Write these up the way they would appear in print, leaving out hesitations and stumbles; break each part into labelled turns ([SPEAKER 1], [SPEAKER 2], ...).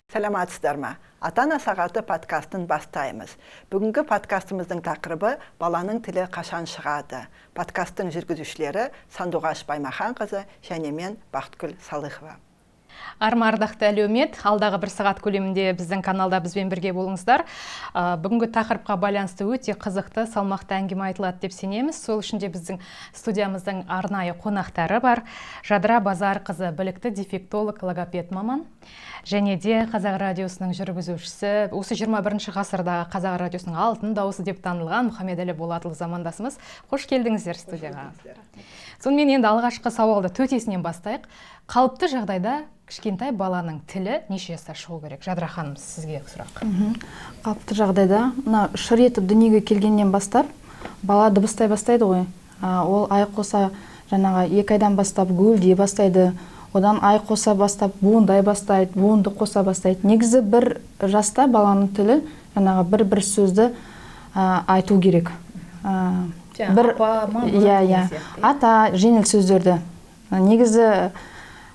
[SPEAKER 1] Саламатсыздар ма? Ата-ана сағаты подкастын бастаймыз. Бүгінгі подкастымыздың тақырыбы баланың тілі қашан шығады. Подкасттың жүргізушілері Сандуғаш Баймаханқызы және мен Бақытгүл Салыхова.
[SPEAKER 2] Арма ардақты әлеумет, алдағы бір сағат көлемінде біздің каналда бізбен бірге болыңыздар. Бүгінгі тақырыпқа байланысты өте қызықты, салмақты әңгіме айтылады деп сенеміз. Сол үшін де біздің студиямыздың арнайы қонақтары бар. Жадыра Базарқызы, білікті дефектолог, логопед маман, және де Қазақ радиосының жүргізушісі, осы 21 ғасырдағы Қазақ радиосының алтын дауысы деп танылған Мұхамедәлі Болатұлы замандасымыз. Қош келдіңіздер студияға. Сонымен енді алғашқы сауалды төтесінен бастайық. Қалыпты жағдайда кішкентай баланың тілі неше жаста шығу керек? Жадыра ханым, сізге сұрақ.
[SPEAKER 3] Қалыпты жағдайда мына шыр етіп дүниеге келгеннен бастап бала дыбыстай бастайды ғой. Ол ай қоса жаңағы 2 айдан бастап гүлдей бастайды. Одан ай қоса бастап буындай бастайды, буынды қоса бастайды. Негізі 1 жаста баланың тілі жаңағы бір-бір сөзді айту керек.
[SPEAKER 2] Жаңағы апа, мама деген сияқты.
[SPEAKER 3] Ата, жеңіл сөздерді. Негізі,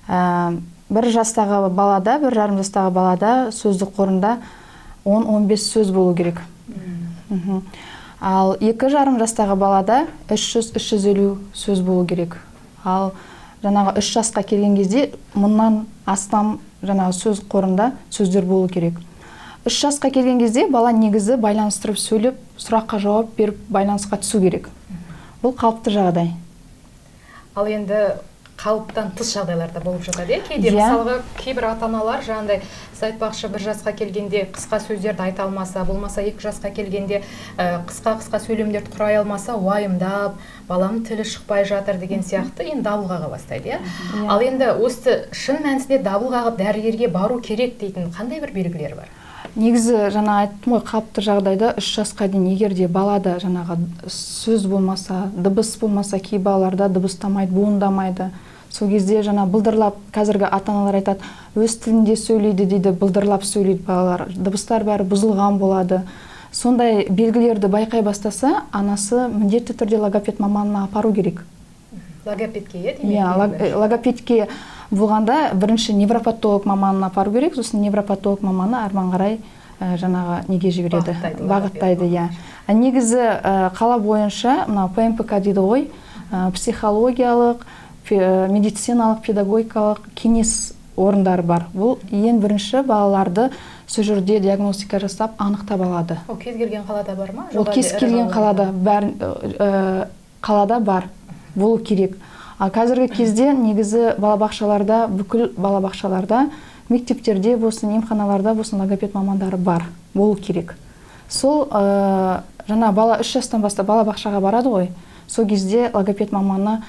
[SPEAKER 3] 1 жастағы балада, бір жарым жастағы балада сөздік қорында 10-15 сөз болу керек. Ал екі жарым жастағы балада үш жүз, үш жүз елу сөз болу керек. Ал жаңағы 3 жасқа келген кезде мыңнан астам жаңағы сөз қорында сөздер болу керек. 3 жасқа келген кезде бала негізі байланыстырып сөйлеп, сұраққа жауап беріп байланысқа түсу керек. Бұл қалыпты жағдай.
[SPEAKER 2] Ал енді қалыптан тыс жағдайларда болып жатады, иә? Кейде мысалға кейбір ата-аналар жаңағыдай сіз айтпақшы 1 жасқа келгенде қысқа сөздерді айта алмаса, болмаса 2 жасқа келгенде қысқа-қысқа сөйлемдерді құрай алмаса, уайымдап, баламның тілі шықпай жатыр деген сияқты енді дабыл қаға бастайды, иә? Ал енді осы шын мәнісінде дабыл қағып дәрігерге бару керек дейтін қандай бір белгілер бар?
[SPEAKER 3] Негізі жаңа айттым ғой, қалыпты жағдайда 3 жасқа дейін егер де балада жаңағы сөз болмаса, дыбыс болмаса, кей балаларда дыбыстамайды, буындамайды. Сол кезде жаңа былдырлап, қазіргі ата-аналар айтады, өз тілінде сөйлейді дейді, былдырлап сөйлейді балалар, дыбыстар бәрі бұзылған болады. Сондай белгілерді байқай бастаса, анасы міндетті түрде логопед маманына апару керек.
[SPEAKER 2] Логопедке, иә, демек?
[SPEAKER 3] Иә, логопедке болғанда бірінші невропатолог маманына апару керек, сосын невропатолог маманы арман қарай жаңағы неге жібереді?
[SPEAKER 2] Бағыттайды,
[SPEAKER 3] Бағыттайды,
[SPEAKER 2] логопед.
[SPEAKER 3] иә. Негізі қала бойынша мынау ПМПК дейді ғой, психологиялық, медициналық, педагогикалық кеңес орындары бар. Бұл ең бірінші балаларды сол жерде диагностика жасап анықтап алады.
[SPEAKER 2] Ол кез келген қалада бар ма?
[SPEAKER 3] Ол
[SPEAKER 2] Жоқ,
[SPEAKER 3] кез
[SPEAKER 2] әлде ірі
[SPEAKER 3] келген
[SPEAKER 2] қалаларда?
[SPEAKER 3] қалада, бәрін қалада бар, болу керек. А қазіргі кезде негізі балабақшаларда, бүкіл балабақшаларда, мектептерде болсын, емханаларда болсын логопед мамандары бар, болу керек. Сол жаңа бала 3 жастан бастап балабақшаға барады ғой, сол кезде логопед маманы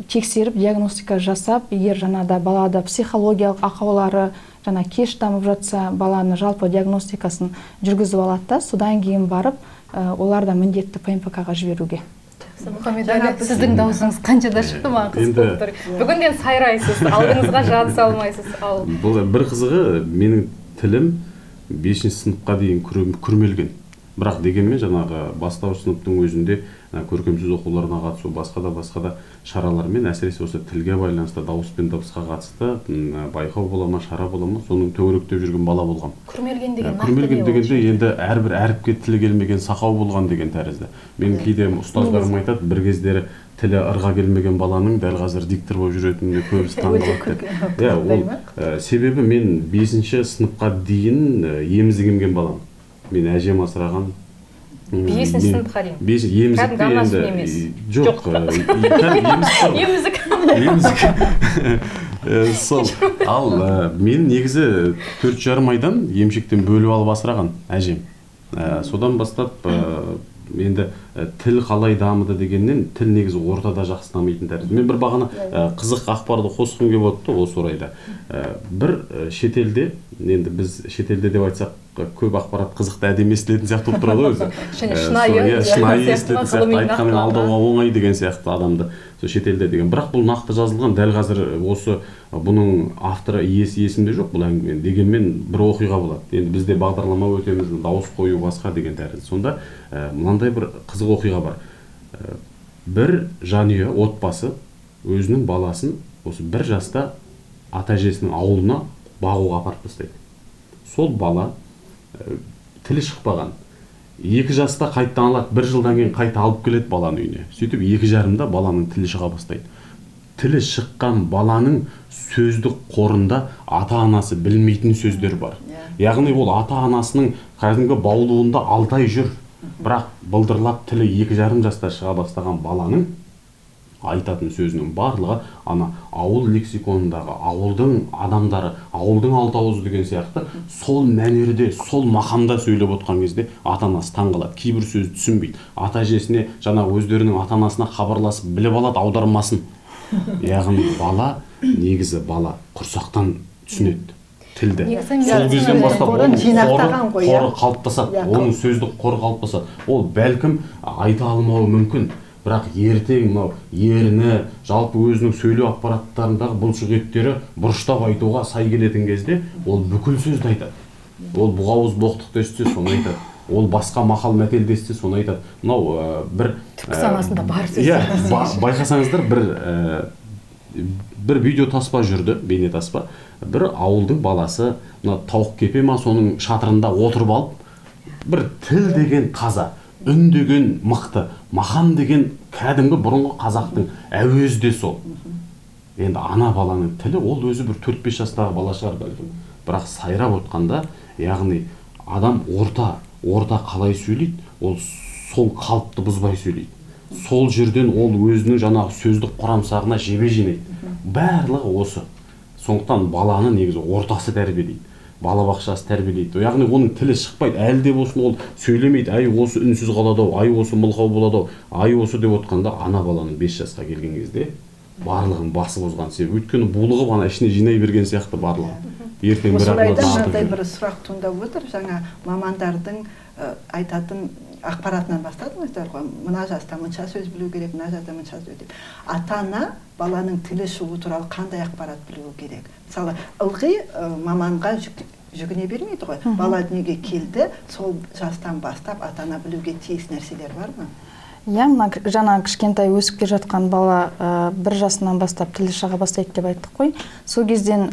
[SPEAKER 3] тексеріп, диагностика жасап, егер жаңада балада психологиялық ақаулары жаңа кеш дамып жатса, баланы жалпы диагностикасын жүргізіп алады да, содан кейін барып олар да міндетті ПМПК-ға жіберуге.
[SPEAKER 2] Жақсы, Мұхамедәлі, сіздің дауысыңыз қаншада шықты, маған қызық
[SPEAKER 4] Енді
[SPEAKER 2] болып тұр. Бүгінден сайрайсыз, алдыңызға жан салмайсыз. Ал
[SPEAKER 4] бұл бір қызығы, менің тілім 5 сыныпқа дейін күрмелген. Бірақ дегенмен жаңағы бастауыш сыныптың өзінде көркем сөз оқуларына қатысу, басқа да, басқа да шаралармен, әсіресе осы тілге байланысты, дауыс пен дыбысқа қатысты байқау бола ма, шара бола ма, соның төңіректеп жүрген бала болғам.
[SPEAKER 2] Күрмелген деген нақты
[SPEAKER 4] Күрмелген
[SPEAKER 2] не ол?
[SPEAKER 4] дегенде енді әрбір әріпке тілі келмеген сақау болған деген тәрізді. Мен кейде ұстаздарым айтады, бір кездері тілі ырға келмеген баланың дәл қазір диктор болып жүретініне көбісі таң
[SPEAKER 1] Өте
[SPEAKER 4] қалады деп.
[SPEAKER 1] күлкі.
[SPEAKER 4] Иә, ол, себебі мен 5 сыныпқа дейін емізік емген балам. Мен әжем асыраған.
[SPEAKER 2] 5 сыныпқа дейін?
[SPEAKER 4] Емізікті
[SPEAKER 2] Кәдімгі ана
[SPEAKER 4] енді,
[SPEAKER 2] сүті емес.
[SPEAKER 4] жоқ,
[SPEAKER 2] Жоқ.
[SPEAKER 4] кәдімгі емізік қой.
[SPEAKER 2] Емізік.
[SPEAKER 4] Емізік. Сол. Ал мен негізі төрт жарым айдан емшектен бөліп алып асыраған әжем. Содан бастап енді тіл қалай дамыды дегеннен, тіл негізі ортада жақсы дамитын тәрізді. Мен бір бағана қызық ақпарды қосқым келіп отты осы орайда. Бір шетелде, енді біз шетелде деп айтсақ, көп ақпарат қызықты әдемі естілетін сияқты болып тұрады ғой өзі.
[SPEAKER 2] Және шынайы
[SPEAKER 4] Сол, иә, шынайы
[SPEAKER 2] сияқты
[SPEAKER 4] естілетін сияқты,
[SPEAKER 2] ғылыми
[SPEAKER 4] айтқанмен
[SPEAKER 2] нақтыланған.
[SPEAKER 4] алдауға оңай деген сияқты адамды. Сол шетелде деген. Бірақ бұл нақты жазылған, дәл қазір осы бұның авторы, иесі есімде жоқ бұл әңгіменің. Дегенмен бір оқиға болады. Енді бізде бағдарлама өтеміз, дауыс қою басқа деген тәрізді. Сонда мынандай бір қызық оқиға бар. Бір жанұя, отбасы өзінің баласын осы 1 жаста ата әжесінің ауылына Бағуға апарып тастайды. Сол бала тілі шықпаған. 2 жаста қайтадан алады, 1 жылдан кейін қайта алып келеді баланы үйіне. Сөйтіп 2,5-да баланың тілі шыға бастайды. Тілі шыққан баланың сөздік қорында ата-анасы білмейтін сөздер бар. Яғни ол ата-анасының кәдімгі баулуында 6 ай жүр. Бірақ былдырлап тілі 2,5 жаста шыға бастаған баланың айтатын сөзінің барлығы ана ауыл лексиконындағы ауылдың адамдары, ауылдың алты ауызы деген сияқты сол мәнерде, сол мақамда сөйлеп отқан кезде ата-анасы таң қалады. Кейбір сөз түсінбейді. Ата-әжесіне, жаңағы өздерінің ата-анасына хабарласып біліп алады аудармасын. Яғни бала, негізі бала құрсақтан түсінеді тілді. Сол кезден бастап оның қоры қалыптасады, оның сөздік қоры қалыптасады. Ол бәлкім айта алмауы мүмкін, бірақ ертең мынау ерні, жалпы өзінің сөйлеу аппараттарындағы бұлшық еттері бұрыштап айтуға сай келетін кезде ол бүкіл сөзді айтады. Ол бұғауыз боқтықты естісе соны айтады. Ол басқа мақал мәтелді естісе соны айтады. Мынау бір
[SPEAKER 2] түпкі санасында бар сөз.
[SPEAKER 4] Иә, байқасаңыздар бір видео таспа жүрді, бейне таспа. Бір ауылдың баласы мына тауық кепе ма соның шатырында отырып алып, бір тіл деген таза, үн деген мықты, мақам деген кәдімгі бұрынғы қазақтың әуезі де сол. Енді ана баланың тілі ол өзі бір 4-5 жастағы бала шығар бәлкім. Бірақ сайрап отқанда, яғни адам орта қалай сөйлейді, ол сол қалыпты бұзбай сөйлейді. Сол жерден ол өзінің жаңағы сөздік құрамсағына жебе жинайды. Барлығы осы. Сондықтан баланы негізі ортасы тәрбиелейді, балабақшасы тәрбиелейді. Яғни оның тілі шықпайды, әлі де болсын ол сөйлемейді. Ай осы үнсіз қалады ау, ай осы мылқау болады ау, ай осы деп отқанда ана баланың 5 жасқа келген кезде барлығын басып озған себебі. Өйткені булығып ана ішіне жинай берген сияқты барлығын. Ертең бір
[SPEAKER 1] Осы орайда мынандай бір сұрақ туындап отыр. Жаңа мамандардың айтатын ақпаратынан бастадыңыздар ғой. Мына жаста мынша сөз білу керек, мына жаста мынша сөз деп. Ата-ана баланың тілі шығу туралы қандай ақпарат білуі керек? Мысалы, ылғи маманға жүгіне бермейді ғой. Бала дүниеге келді, сол жастан бастап ата-ана білуге тиіс нәрселер бар ма?
[SPEAKER 3] Иә, мына жаңа кішкентай өсіп келе жатқан бала 1 жасынан бастап тілі шыға бастайды деп айттық қой. Сол кезден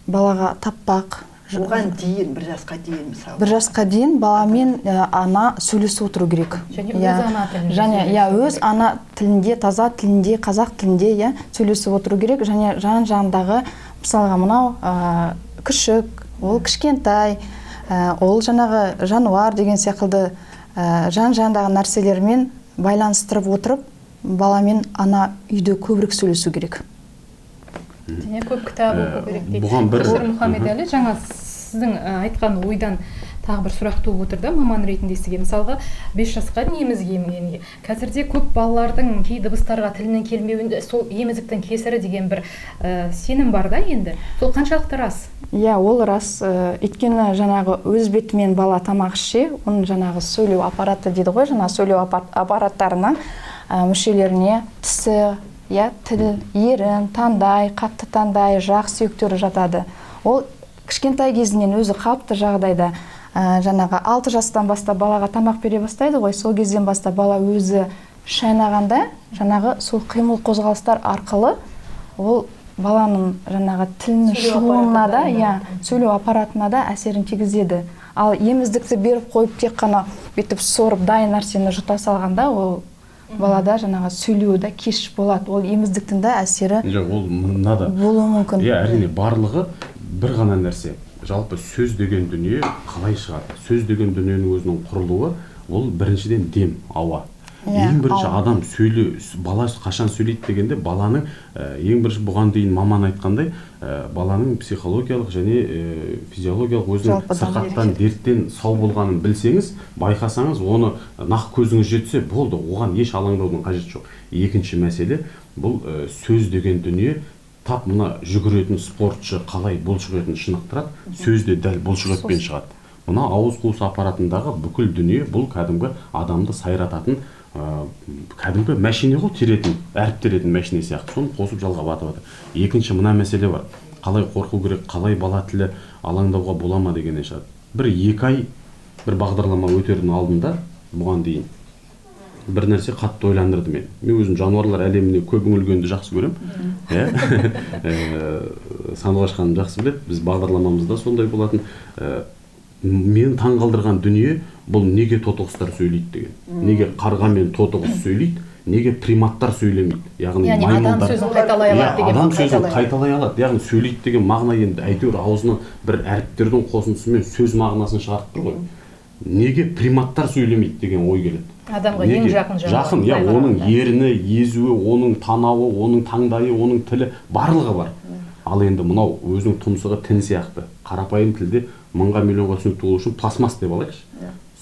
[SPEAKER 3] балаға таппақ,
[SPEAKER 1] оған дейін, 1 жасқа дейін мысалы.
[SPEAKER 3] 1 жасқа дейін баламен ана сөйлесіп отыру керек.
[SPEAKER 2] Және өз ана тілінде.
[SPEAKER 3] Және иә, өз ана тілінде, таза тілінде, қазақ тілінде, иә, сөйлесіп отыру керек. Және жан-жағындағы, мысалға, мынау күшік, ол кішкентай, ол жаңағы жануар деген секілді жан-жағындағы нәрселермен байланыстырып отырып, баламен ана үйде көбірек сөйлесу керек.
[SPEAKER 2] Және көп кітап оқу керек дейді. Мұхаммед Әлі, жаңа сіздің айтқан ойдан тағы бір сұрақ туып отыр да, маман ретінде сізге. Мысалға, 5 жасқа дейін емізік емген. Қазірде көп балалардың кей дыбыстарға тілінің келмеуінде сол емізіктің кесірі деген бір сенім бар да енді. Сол қаншалықты рас?
[SPEAKER 3] Иә, ол рас. Өйткені жаңағы өз бетімен бала тамақ ішсе, оның жаңағы сөйлеу аппараты дейді ғой, жаңағы сөйлеу аппараттарына, мүшелеріне тісі, иә, тіл, ерін, таңдай, қатты таңдай, жақ сүйектері жатады. Ол кішкентай кезінен өзі қалыпты жағдайда, жаңағы 6 жастан бастап балаға тамақ бере бастайды ғой, сол кезден бастап бала өзі шайнағанда, жаңағы сол қимыл қозғалыстар арқылы ол баланың жаңағы тілінің шығуына да, иә, сөйлеу аппаратына да әсерін тигізеді. Ал еміздікті беріп қойып тек қана бүйтіп сорып дайын нәрсені жұта салғанда, ол балада жаңағы сөйлеуі де кеш болады. Ол еміздіктің де әсері
[SPEAKER 4] жоқ, ол мынада
[SPEAKER 3] болуы мүмкін.
[SPEAKER 4] Иә, әрине, барлығы бір ғана нәрсе. Жалпы сөз деген дүние қалай шығады? Сөз деген дүниенің өзінің құрылуы, ол біріншіден дем, ауа. Ең бірінші адам сөйлеу, бала қашан сөйлейді дегенде, баланың ең бірінші бұған дейін маман айтқандай, баланың психологиялық және физиологиялық өзінің сырқаттан, дерттен сау болғанын білсеңіз, байқасаңыз, оны нақ көзіңіз жетсе болды, оған еш алаңдаудың қажеті жоқ. Екінші мәселе, бұл сөз деген дүние тап мына жүгіретін спортшы қалай бұлшық етін шынықтырады, сөз де дәл бұлшық етпен шығады. Мына ауыз қуыс аппаратындағы бүкіл дүние бұл кәдімгі адамды сайрататын кәдімгі мәшине ғой, теретін, әріп теретін мәшине сияқты. Соны қосып жалғап атып жатыр. Екінші мына мәселе бар. Қалай қорқу керек, қалай бала тілі алаңдауға бола ма дегеннен шығады. 1-2 ай бір бағдарлама өтердің алдында бұған дейін бір нәрсе қатты ойландырды мені. Мен өзім жануарлар әлеміне көп үңілгенді жақсы көремін. Иә. Сандуғаш ханым жақсы біледі, біз бағдарламамызда сондай болатын. Мені таңғалдырған дүние бұл неге тотықұстар сөйлейді деген. Неге қарға мен тотықұс сөйлейді, неге приматтар сөйлемейді? Яғни
[SPEAKER 2] адам
[SPEAKER 4] маймылдар.
[SPEAKER 2] сөзін қайталай алады деген.
[SPEAKER 4] Адам сөзін қайталай алады. Яғни сөйлейді деген мағына енді әйтеуір аузынан бір әріптердің қосындысымен сөз мағынасын шығарып тұр ғой. Неге приматтар сөйлемейді деген ой келеді.
[SPEAKER 2] Адамға ең жақын жануар.
[SPEAKER 4] Жақын, иә, оның ерні, езуі, оның танауы, оның таңдайы, оның тілі барлығы бар. Ал енді мынау өзінің тұмсығы тін сияқты. Қарапайым тілде мыңға миллионға түсінікті болу үшін пластмасс деп алайықшы.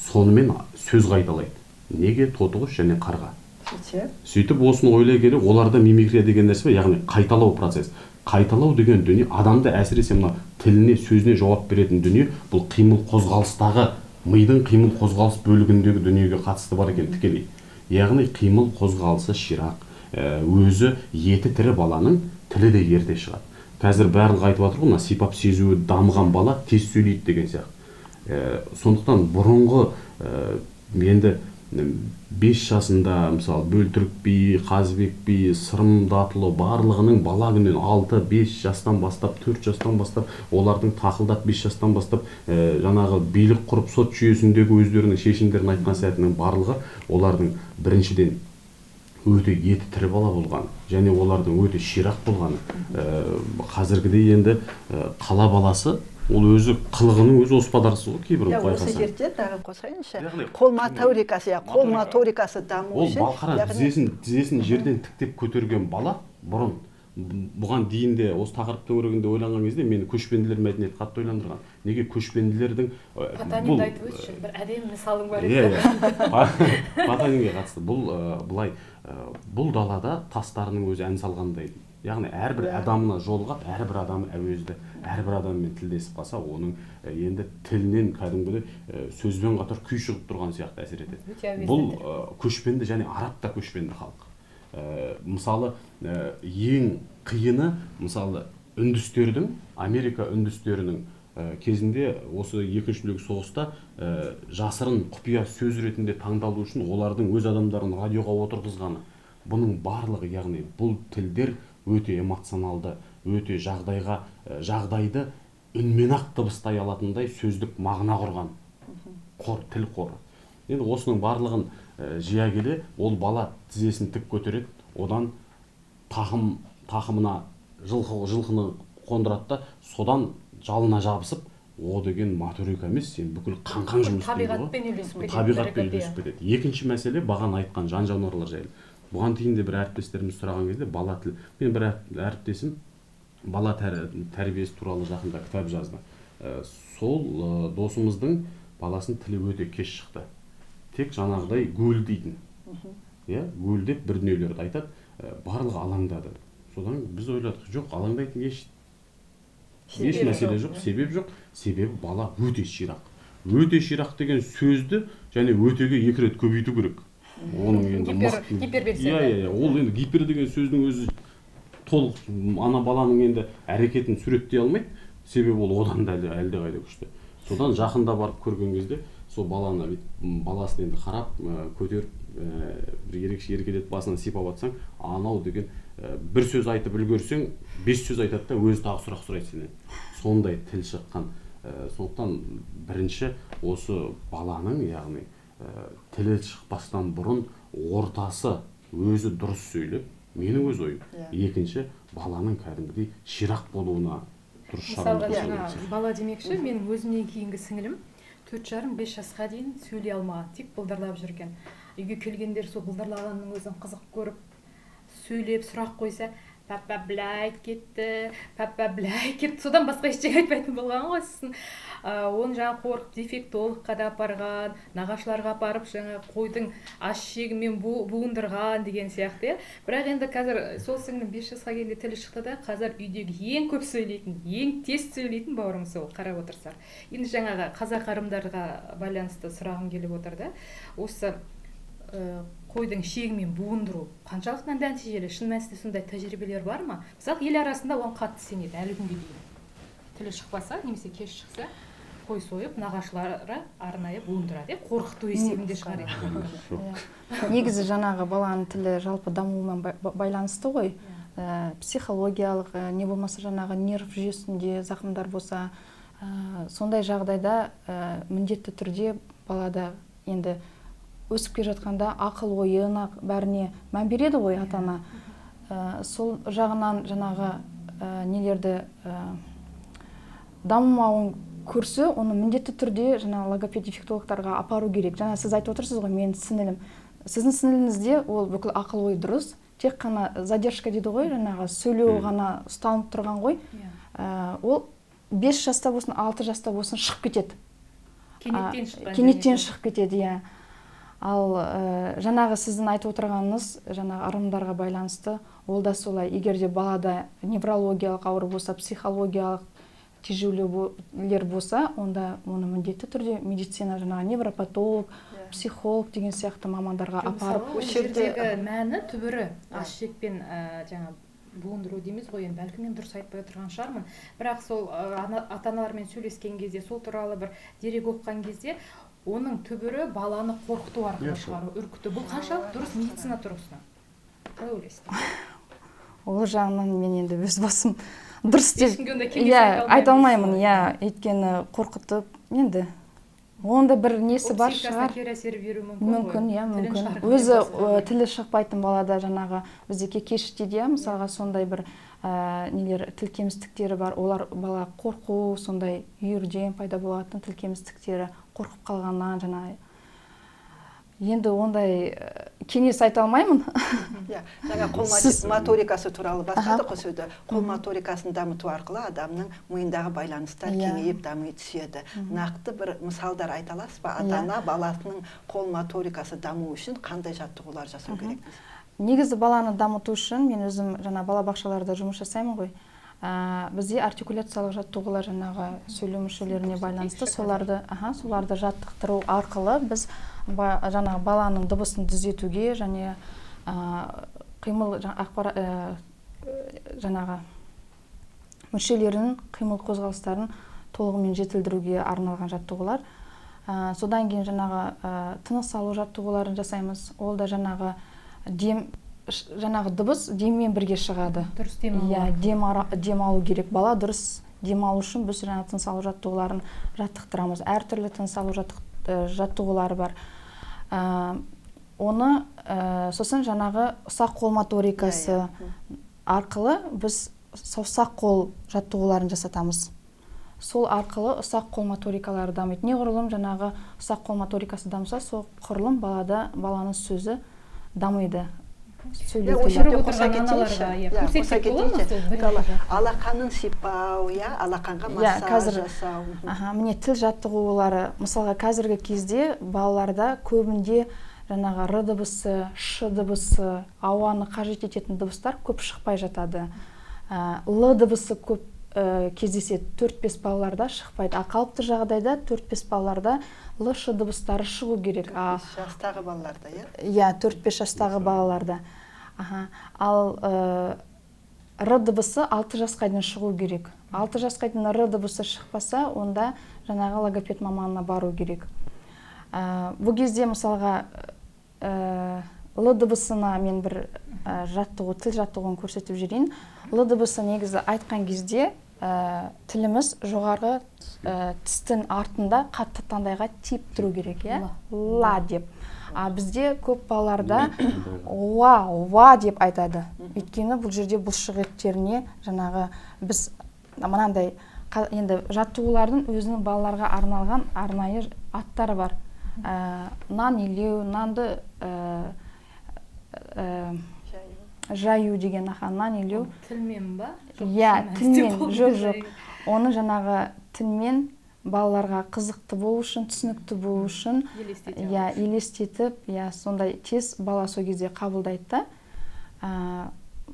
[SPEAKER 4] Сонымен сөз қайталайды. Неге тотықұс және қарға? Сөйтіп осыны ойлай келе, оларда мимикрия деген нәрсе бар, яғни қайталау процесс. Қайталау деген дүние адамды әсіресе мына тіліне, сөзіне жауап беретін дүние, бұл қимыл қозғалыстағы мидың қимыл қозғалыс бөлігіндегі дүниеге қатысты бар екен тікелей. Яғни қимыл қозғалысы ширақ, өзі еті тірі баланың тілі де ерте шығады. Қазір барлығы айтып жатыр ғой, мына сипап сезуі дамыған бала тез сөйлейді деген сияқты. Сондықтан бұрынғы енді 5 жасында мысалы Бөлтірік би, Қазыбек би, Сырым Датұлы барлығының бала күнінен 6-5 жастан бастап, 4 жастан бастап, олардың тақылдап 5 жастан бастап, жаңағы билік құрып сот жүйесіндегі өздерінің шешімдерін айтқан сәтінің барлығы олардың біріншіден өте еті тірі бала болғаны және олардың өте ширақ болғаны. Қазіргідей енді қала баласы ол өзі қылығының өзі оспадарсыз ғой кейбір
[SPEAKER 1] байқасаң. Осы жерде тағы қосайыншы, қол моторикасы, қол моторикасы даму үшін.
[SPEAKER 4] Ол балқара тізесін жерден тіктеп көтерген бала бұрын бұған дейін де осы тақырып төңірегінде ойланған кезде мені көшпенділер мәдениеті қатты ойландырған. Неге көшпенділердің
[SPEAKER 2] Потанинді айтып өтші, бір әдемі мысалың бар еді.
[SPEAKER 4] Потанинге қатысты бұл былай, бұл далада тастарының өзі ән салғандай. Яғни әрбір адамына жолығады, әрбір адам әуезді, әрбір адаммен тілдесіп қалса, оның енді тілінен кәдімгідей сөзбен қатар күй шығып тұрған сияқты әсер етеді. Бұл көшпенді және араб та көшпенді халық. Мысалы, ең қиыны, мысалы, үндістердің, Америка үндістерінің кезінде осы екінші дүниежүзілік соғыста жасырын құпия сөз ретінде таңдалу үшін олардың өз адамдарын радиоға отырғызғаны. Бұның барлығы, яғни бұл тілдер өте эмоционалды, өте жағдайға, жағдайды үнмен-ақ дыбыстай алатындай сөздік мағына құрған қор, тіл қоры. Енді осының барлығын жия келе, ол бала тізесін тік көтереді, одан тақымына жылқыны қондырады да, содан жалына жабысып, о деген моторика емес, сен бүкіл қаңқаң жұмыс істейді ғой.
[SPEAKER 2] Табиғатпен үйлесіп кетеді.
[SPEAKER 4] Табиғатпен үйлесіп кетеді. Екінші мәселе бағана айтқан жан жануарлар жайлы. Бұған дейін де бір әріптестеріміз сұраған кезде бала тіл, мен бір әріптесім бала тәрбиесі туралы жақында кітап жазды. Сол досымыздың баласының тілі өте кеш шықты. Тек жаңағыдай гуілдейтін. Иә, гуілдеп бір дүниелерді айтады, барлығы алаңдады. Содан біз ойладық, жоқ, алаңдайтын еш мәселе жоқ, себеп жоқ. Себебі бала өте ширақ. Өте ширақ деген сөзді және өтеге екі рет көбейту керек. Оның енді
[SPEAKER 2] гиперверсия.
[SPEAKER 4] Иә, ол енді гипер деген сөздің өзі толық ана баланың енді әрекетін суреттей алмайды. Себебі ол одан да әлдеқайда күшті. Содан жақында барып көрген кезде сол баланы баласын енді қарап, көтеріп, бір ерекше еркелетіп басынан сипап атсаң, анау деген бір сөз айтып үлгерсең, 5 сөз айтады да өзі тағы сұрақ сұрайды сенен. Сондай тіл шыққан. Сондықтан бірінші осы баланың, яғни тілі шықпастан бұрын ортасы өзі дұрыс сөйлеп, менің өз ойым. Екінші, баланың кәдімгідей ширақ болуына дұрыс
[SPEAKER 2] шара. Мысалға, бала демекші, менің өзімнен кейінгі сіңілім 4,5-5 жасқа дейін сөйлей алмаған, тек былдырлап жүрген. Үйге келгендер сол былдырлағанның өзін қызық көріп, сөйлеп сұрақ қойса, папа былай кетті, папа былай кетті, содан басқа ештеңе айтпайтын болған ғой. Сосын оны жаңа қорқып дефектологқа да апарған, нағашыларға апарып жаңа қойдың аш шегімен буындырған деген сияқты. Бірақ енді қазір сол сіңлім 5 жасқа келгенде тілі шықты да, қазір үйдегі ең көп сөйлейтін, ең тез сөйлейтін бауырым сол, қарап отырсақ. Енді жаңағы қазақ ырымдарға байланысты сұрағым келіп отыр да. Осы қойдың шегімен буындыру қаншалықты нәтижелі? Шын мәнісінде сондай тәжірибелер бар ма? Мысалы, ел арасында оған қатты сенеді әлі күнге дейін. Тілі шықпаса, немесе кеш шықса. Қой сойып, нағашылары арнайы буындырады, қорқыту есебінде шығар еді.
[SPEAKER 3] Негізі жаңағы баланың тілі жалпы дамуымен байланысты ғой. Психологиялық, не болмаса жаңағы нерв жүйесінде зақымдар болса, сондай жағдайда міндетті түрде балада енді өсіп келе жатқанда ақыл ойына бәріне мән береді ғой ата-ана. Сол жағынан жаңағы нелерді дамымауын көрсе, оны міндетті түрде жаңағы логопед, дефектологтарға апару керек. Жаңа сіз айтып отырсыз ғой, менің сіңілім. Сіздің сіңіліңізде ол бүкіл ақыл ой дұрыс, тек қана задержка дейді ғой, жаңағы сөйлеу ғана ұсталынып тұрған ғой. Ол 5 жаста болсын, 6 жаста болсын шығып кетеді.
[SPEAKER 2] Кенеттен шыққан.
[SPEAKER 3] Кенеттен шығып кетеді, иә. Ал жаңағы сіздің айтып отырғаныңыз, жаңағы ырымдарға байланысты, ол да солай. Егер де балада неврологиялық ауру болса, психологиялық тежеулер болса, онда оны міндетті түрде медицина, жаңағы невропатолог, психолог деген сияқты мамандарға апарып.
[SPEAKER 2] Ол жердегі мәні түбірі ас ішекпен жаңа буындыру дейміз ғой, енді бәлкім мен дұрыс айтпай отырған шығармын, бірақ сол ата-аналармен сөйлескен кезде, сол туралы бір дерек оқыған кезде, оның түбірі баланы қорқыту арқылы шығару, үркіту. Бұл қаншалықты дұрыс медицина тұрғысынан? Қалай ойлайсыздар?
[SPEAKER 3] Ол жағынан мен енді өз басым дұрыс деп иә айта алмаймын, иә, өйткені қорқытып енді онда бір несі бар шығар.
[SPEAKER 2] Кері әсер беруі мүмкін.
[SPEAKER 3] Мүмкін, иә, мүмкін. Өзі тілі шықпайтын балада жаңағы бізде кекеш дейді, иә, мысалға сондай бір нелер, тіл кемістіктері бар. Олар бала қорқу, сондай үйірден пайда болатын тіл кемістіктері, қорқып қалғаннан жаңағы. Енді ондай кеңес айта алмаймын.
[SPEAKER 1] Иә, жаңа қол моторикасы туралы бастадық қой сөзді. Қол моторикасын дамыту арқылы адамның миындағы байланыстар кеңейіп дами түседі. Нақты бір мысалдар айта аласыз ба? Ата-ана баласының қол моторикасы даму үшін қандай жаттығулар жасау керек?
[SPEAKER 3] Негізі баланы дамыту үшін мен өзім жаңа балабақшаларда жұмыс жасаймын ғой. Бізде артикуляциялық жаттығулар жаңағы сөйлеу мүшелеріне байланысты, соларды жаттықтыру арқылы біз жаңағы баланың дыбысын түзетуге және қимыл жаңағы мүшелерінің қимыл қозғалыстарын толығымен жетілдіруге арналған жаттығулар. Содан кейін жаңағы тыныс алу жаттығуларын жасаймыз. Ол да жаңағы дем, жаңағы дыбыс деммен бірге шығады.
[SPEAKER 2] Дұрыс дем алу.
[SPEAKER 3] Иә, дем алу керек. Бала дұрыс дем алу үшін біз жаңағы тыныс алу жаттығуларын жаттықтырамыз. Әртүрлі тыныс алу жаттығулары бар. Оны сосын жаңағы ұсақ қол моторикасы арқылы біз саусақ қол жаттығуларын жасатамыз. Сол арқылы ұсақ қол моторикалары дамиды. Неғұрлым жаңағы ұсақ қол моторикасы дамыса, сол құрылым балада, баланың сөзі дамиды.
[SPEAKER 1] Алақанын сипау, алақанға массаж жасау.
[SPEAKER 3] Міне тіл жаттығулары, мысалға қазіргі кезде балаларда көбінде жаңағы р дыбысы, ш дыбысы, ауаны қажет ететін дыбыстар көп шықпай жатады. Л дыбысы көп кездеседі, 4-5 балаларда шықпайды. А қалыпты жағдайда 4-5 балаларда л, ш дыбыстары шығу керек.
[SPEAKER 1] 4-5 жастағы балаларда, иә?
[SPEAKER 3] Иә, 4-5 жастағы балаларда. Ал р дыбысы 6 жасқа дейін шығу керек. 6 жасқа дейін р дыбысы шықпаса, онда жаңағы логопед маманына бару керек. Бұл кезде мысалға л дыбысына мен бір жаттығу, тіл жаттығуын көрсетіп жіберейін. Л дыбысы негізі айтқан кезде тіліміз жоғарғы тістің артында қатты таңдайға тиіп тұру керек, иә? Ла деп. А бізде көп балаларда ла, ла деп айтады. Өйткені бұл жерде бұлшық еттеріне жаңағы біз мынандай енді жаттығулардың өзінің балаларға арналған арнайы аттары бар. Нан илеу, нанды жаю деген, аха, нан илеу.
[SPEAKER 2] Тілмен ба?
[SPEAKER 3] Иә, тілмен, жоқ. Оны жаңағы тілмен балаларға қызықты болу үшін, түсінікті болу үшін, иә, елестетіп, иә, сондай тез бала сол кезде қабылдайды да.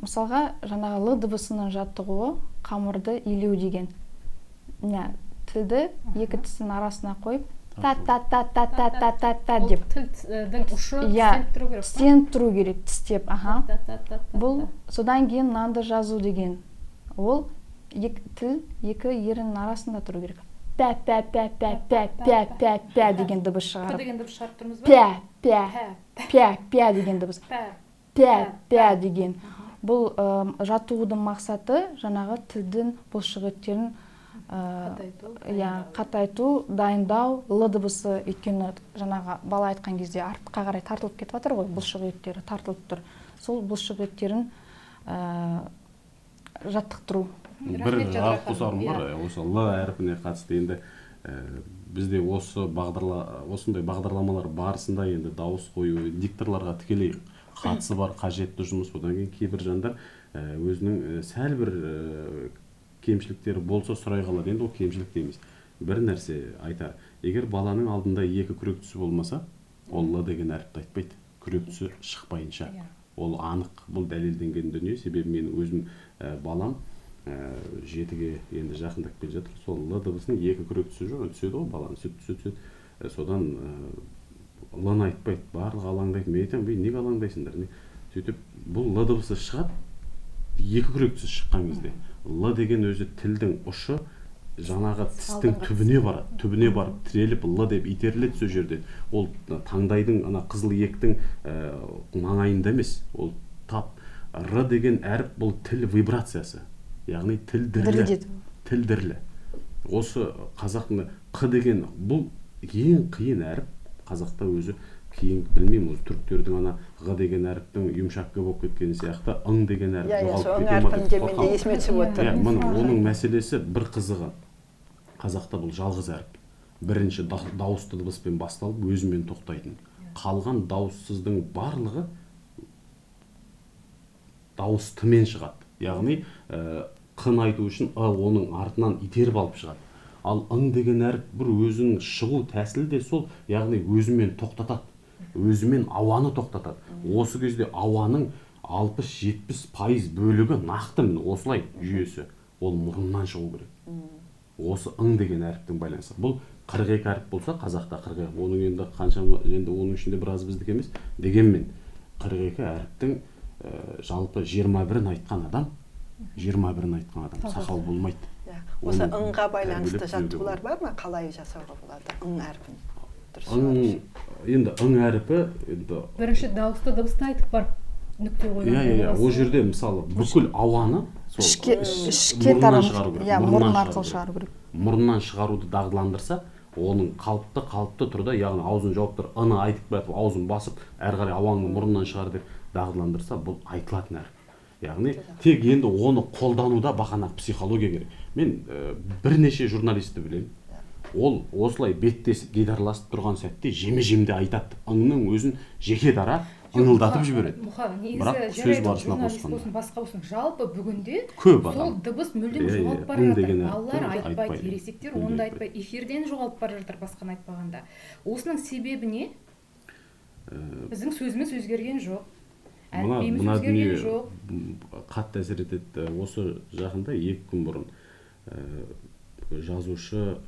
[SPEAKER 3] Мысалға, жаңағы л дыбысының жаттығуы қамырды илеу деген. Міне, тілді екі тістің арасына қойып, та та та та та та та та деп.
[SPEAKER 2] Тілдің ұшы тістеніп тұру керек.
[SPEAKER 3] Тістеніп тұру керек, тістеп, аха. Бұл содан кейін нанды жазу деген. Ол тіл екі еріннің арасында тұру керек. Пә, пә, пә, пә, пә, пә, пә, пә деген дыбыс
[SPEAKER 2] П
[SPEAKER 3] шығарып.
[SPEAKER 2] деген дыбыс шығарып тұрмыз ба?
[SPEAKER 3] Пә, пә,
[SPEAKER 2] Пә,
[SPEAKER 3] пә, пә деген дыбыс.
[SPEAKER 2] Пә.
[SPEAKER 3] Пә, пә деген. Бұл жаттығудың мақсаты жаңағы тілдің бұлшық еттерін
[SPEAKER 2] Қатайту,
[SPEAKER 3] иә, қатайту, дайындау, л дыбысы, өйткені жаңағы бала айтқан кезде артқа қарай тартылып кетіп жатыр ғой, бұлшық еттері тартылып тұр. Сол бұлшық еттерін жаттықтыру.
[SPEAKER 4] Бір
[SPEAKER 2] Рахмет, Жадыра
[SPEAKER 4] жауап қосарым
[SPEAKER 2] ханым.
[SPEAKER 4] бар, осы л әрпіне қатысты. Енді бізде осындай бағдарламалар барысында енді дауыс қою, дикторларға тікелей қатысы бар қажетті жұмыс. Одан кейін кейбір жандар өзінің сәл бір кемшіліктері болса сұрай қалады. Енді ол кемшілік те емес. Бір нәрсе айтар. Егер баланың алдында екі күрек түсі болмаса, ол л деген әріпті айтпайды. Күрек түсі шықпайынша. Ол анық, бұл дәлелденген дүние. Себебі мен өзім балам 7-ге енді жақындап келе жатыр. Сол л дыбысының екі күрек түсі жоқ, түседі ғой баланың, сүт түседі, түседі. Содан л-ны айтпайды, барлығы алаңдайды. Мен айтамын, бей, неге алаңдайсыңдар? Не? Сөйтіп бұл л дыбысы шығады, екі күрек түсі шыққан кезде. Л деген өзі тілдің ұшы жаңағы тістің
[SPEAKER 2] Алдыңғы
[SPEAKER 4] түбіне барады, түбіне барып тіреліп л деп итеріледі сол жерде. Ол таңдайдың ана қызыл иектің маңайында емес, ол тап р деген әріп, бұл тіл вибрациясы, яғни тіл дірілі.
[SPEAKER 3] Дірілдету.
[SPEAKER 4] Тіл дірілі. Осы қазақтың қ деген бұл ең қиын әріп қазақта өзі. Кейін білмеймін, осы түріктердің ана ғы деген әріптің юмшақ г болып кеткені сияқты ың деген әріп
[SPEAKER 1] Иә, иә,
[SPEAKER 4] жоғалып
[SPEAKER 1] сол ың
[SPEAKER 4] кете ма деп
[SPEAKER 1] әрпін де менде
[SPEAKER 4] қорқамын.
[SPEAKER 1] есіме түсіп отыр.
[SPEAKER 4] Иә, міне, оның мәселесі бір қызығы. Қазақта бұл жалғыз әріп. Бірінші дауысты дыбыспен басталып, өзімен тоқтайтын. Қалған дауыссыздың барлығы дауыстымен шығады. Яғни, қын айту үшін ы оның артынан итеріп алып шығады. Ал ың деген әріп бір өзінің шығу тәсілі де сол, яғни өзімен тоқтатады. Өзімен ауаны тоқтатады. Осы кезде ауаның алпыс-жетпіс пайыз бөлігі нақты міне осылай жүйесі. Ол мұрыннан шығу керек. Осы ың деген әріптің байланысы. Бұл 42 әріп болса, қазақта 42, оның енді қаншама, енді оның ішінде біраз біздікі емес, дегенмен 42 әріптің жалпы жиырма бірін айтқан адам, жиырма бірін айтқан адам сақал болмайды.
[SPEAKER 1] Иә. Осы
[SPEAKER 4] Оның
[SPEAKER 1] ыңға байланысты
[SPEAKER 4] тәрбиелеп түзеуге
[SPEAKER 1] жаттығулар
[SPEAKER 4] болады.
[SPEAKER 1] бар ма? Қалай жасауға болады ың әрпін? Дұрыс
[SPEAKER 4] Ың,
[SPEAKER 1] шығарып.
[SPEAKER 4] енді ың әрпі енді
[SPEAKER 2] бірінші дауысты дыбысты айтып барып нүкте қойған
[SPEAKER 4] Иә, иә, иә.
[SPEAKER 2] боласың.
[SPEAKER 4] Ол жерде мысалы бүкіл ауаны сол
[SPEAKER 3] Ішке
[SPEAKER 4] мұрнынан
[SPEAKER 3] тарам-
[SPEAKER 4] шығару керек.
[SPEAKER 3] Иә,
[SPEAKER 4] Мұрнынан
[SPEAKER 3] мұрын
[SPEAKER 4] шығару
[SPEAKER 3] арқылы
[SPEAKER 4] керек.
[SPEAKER 3] шығару керек.
[SPEAKER 4] Мұрнынан шығаруды дағдыландырса, оның қалыпты түрде, яғни аузын жауып тұр, ыны айтып кетіп, аузын басып, әрі қарай ауаңды мұрнынан шығар деп дағдыландырса, бұл айтылатын әріп. Яғни тек енді оны қолдануда бағанағы психология керек. Мен бірнеше журналистті білемін. Ол осылай беттесіп, дидарласып тұрған сәтте жеме-жемде айтады. Ыңның өзін жеке дара ыңылдатып жібереді.
[SPEAKER 2] Мұха, негізі
[SPEAKER 4] Бірақ сөз
[SPEAKER 2] жарайды,
[SPEAKER 4] барысына
[SPEAKER 2] журналист
[SPEAKER 4] қосқанда.
[SPEAKER 2] болсын, басқа болсын, жалпы бүгінде
[SPEAKER 4] Көп
[SPEAKER 2] сол
[SPEAKER 4] адам.
[SPEAKER 2] дыбыс мүлдем
[SPEAKER 4] Иә, иә,
[SPEAKER 2] жоғалып бара
[SPEAKER 4] ың
[SPEAKER 2] жатыр.
[SPEAKER 4] деген әріпті
[SPEAKER 2] Балалар айтпайды,
[SPEAKER 4] айтпайды.
[SPEAKER 2] ересектер
[SPEAKER 4] Мүлде
[SPEAKER 2] оны да
[SPEAKER 4] айтпайды.
[SPEAKER 2] айтпайды, эфирден жоғалып бара жатыр басқаны айтпағанда. Осының себебі не? Біздің сөзіміз өзгерген жоқ. Әліпбиіміз
[SPEAKER 4] Мына
[SPEAKER 2] өзгерген
[SPEAKER 4] дүние
[SPEAKER 2] жоқ.
[SPEAKER 4] Қатты әсер етеді. Осы жақында 2 күн бұрын жазушы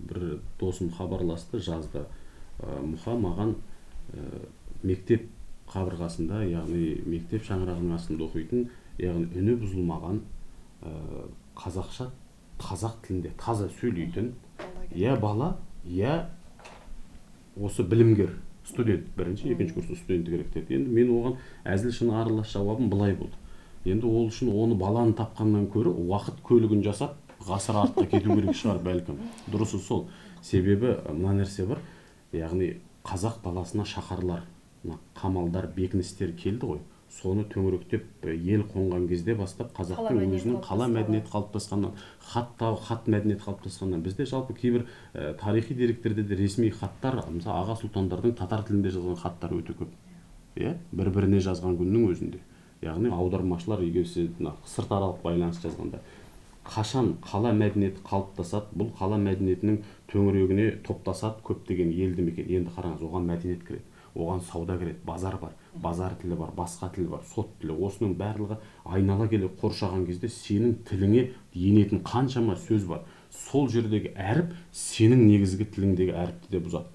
[SPEAKER 4] бір досым хабарласты, жазды. Мұха маған мектеп қабырғасында, яғни мектеп шаңырағының астында оқитын, яғни үні бұзылмаған қазақша, қазақ тілінде таза сөйлейтін, я бала, я осы білімгер, студент, бірінші, екінші курстың студенті керек деді. Енді мен оған әзіл шыны аралас жауабым былай болды. Енді ол үшін оны баланы тапқаннан көрі уақыт көлігін жасап, ғасыр артқа кету керек шығар бәлкім. Дұрысы сол. Себебі мына нәрсе бар, яғни қазақ даласына шаһарлар, мына қамалдар, бекіністер келді ғой. Соны төңіректеп ел қонған кезде бастап қазақтың
[SPEAKER 2] Қала мәдениеті
[SPEAKER 4] өзінің қала
[SPEAKER 2] қалыптасқаннан.
[SPEAKER 4] мәдениеті қалыптасқаннан, хат мәдениеті қалыптасқаннан, бізде жалпы кейбір тарихи деректерде де ресми хаттар, мысалы аға сұлтандардың татар тілінде жазған хаттары өте көп. Иә, бір-біріне жазған күннің өзінде. Яғни аудармашылар егер сіз мына сыртаралық байланыс жазғанда қашан қала мәдениеті қалыптасады, бұл қала мәдениетінің төңірегіне топтасады көптеген елді мекен. Енді қараңыз, оған мәдениет кіреді, оған сауда кіреді, базар бар, базар тілі бар, басқа тіл бар, сот тілі. Осының барлығы айнала келе қоршаған кезде сенің тіліңе енетін қаншама сөз бар. Сол жердегі әріп сенің негізгі тіліңдегі әріпті де бұзады.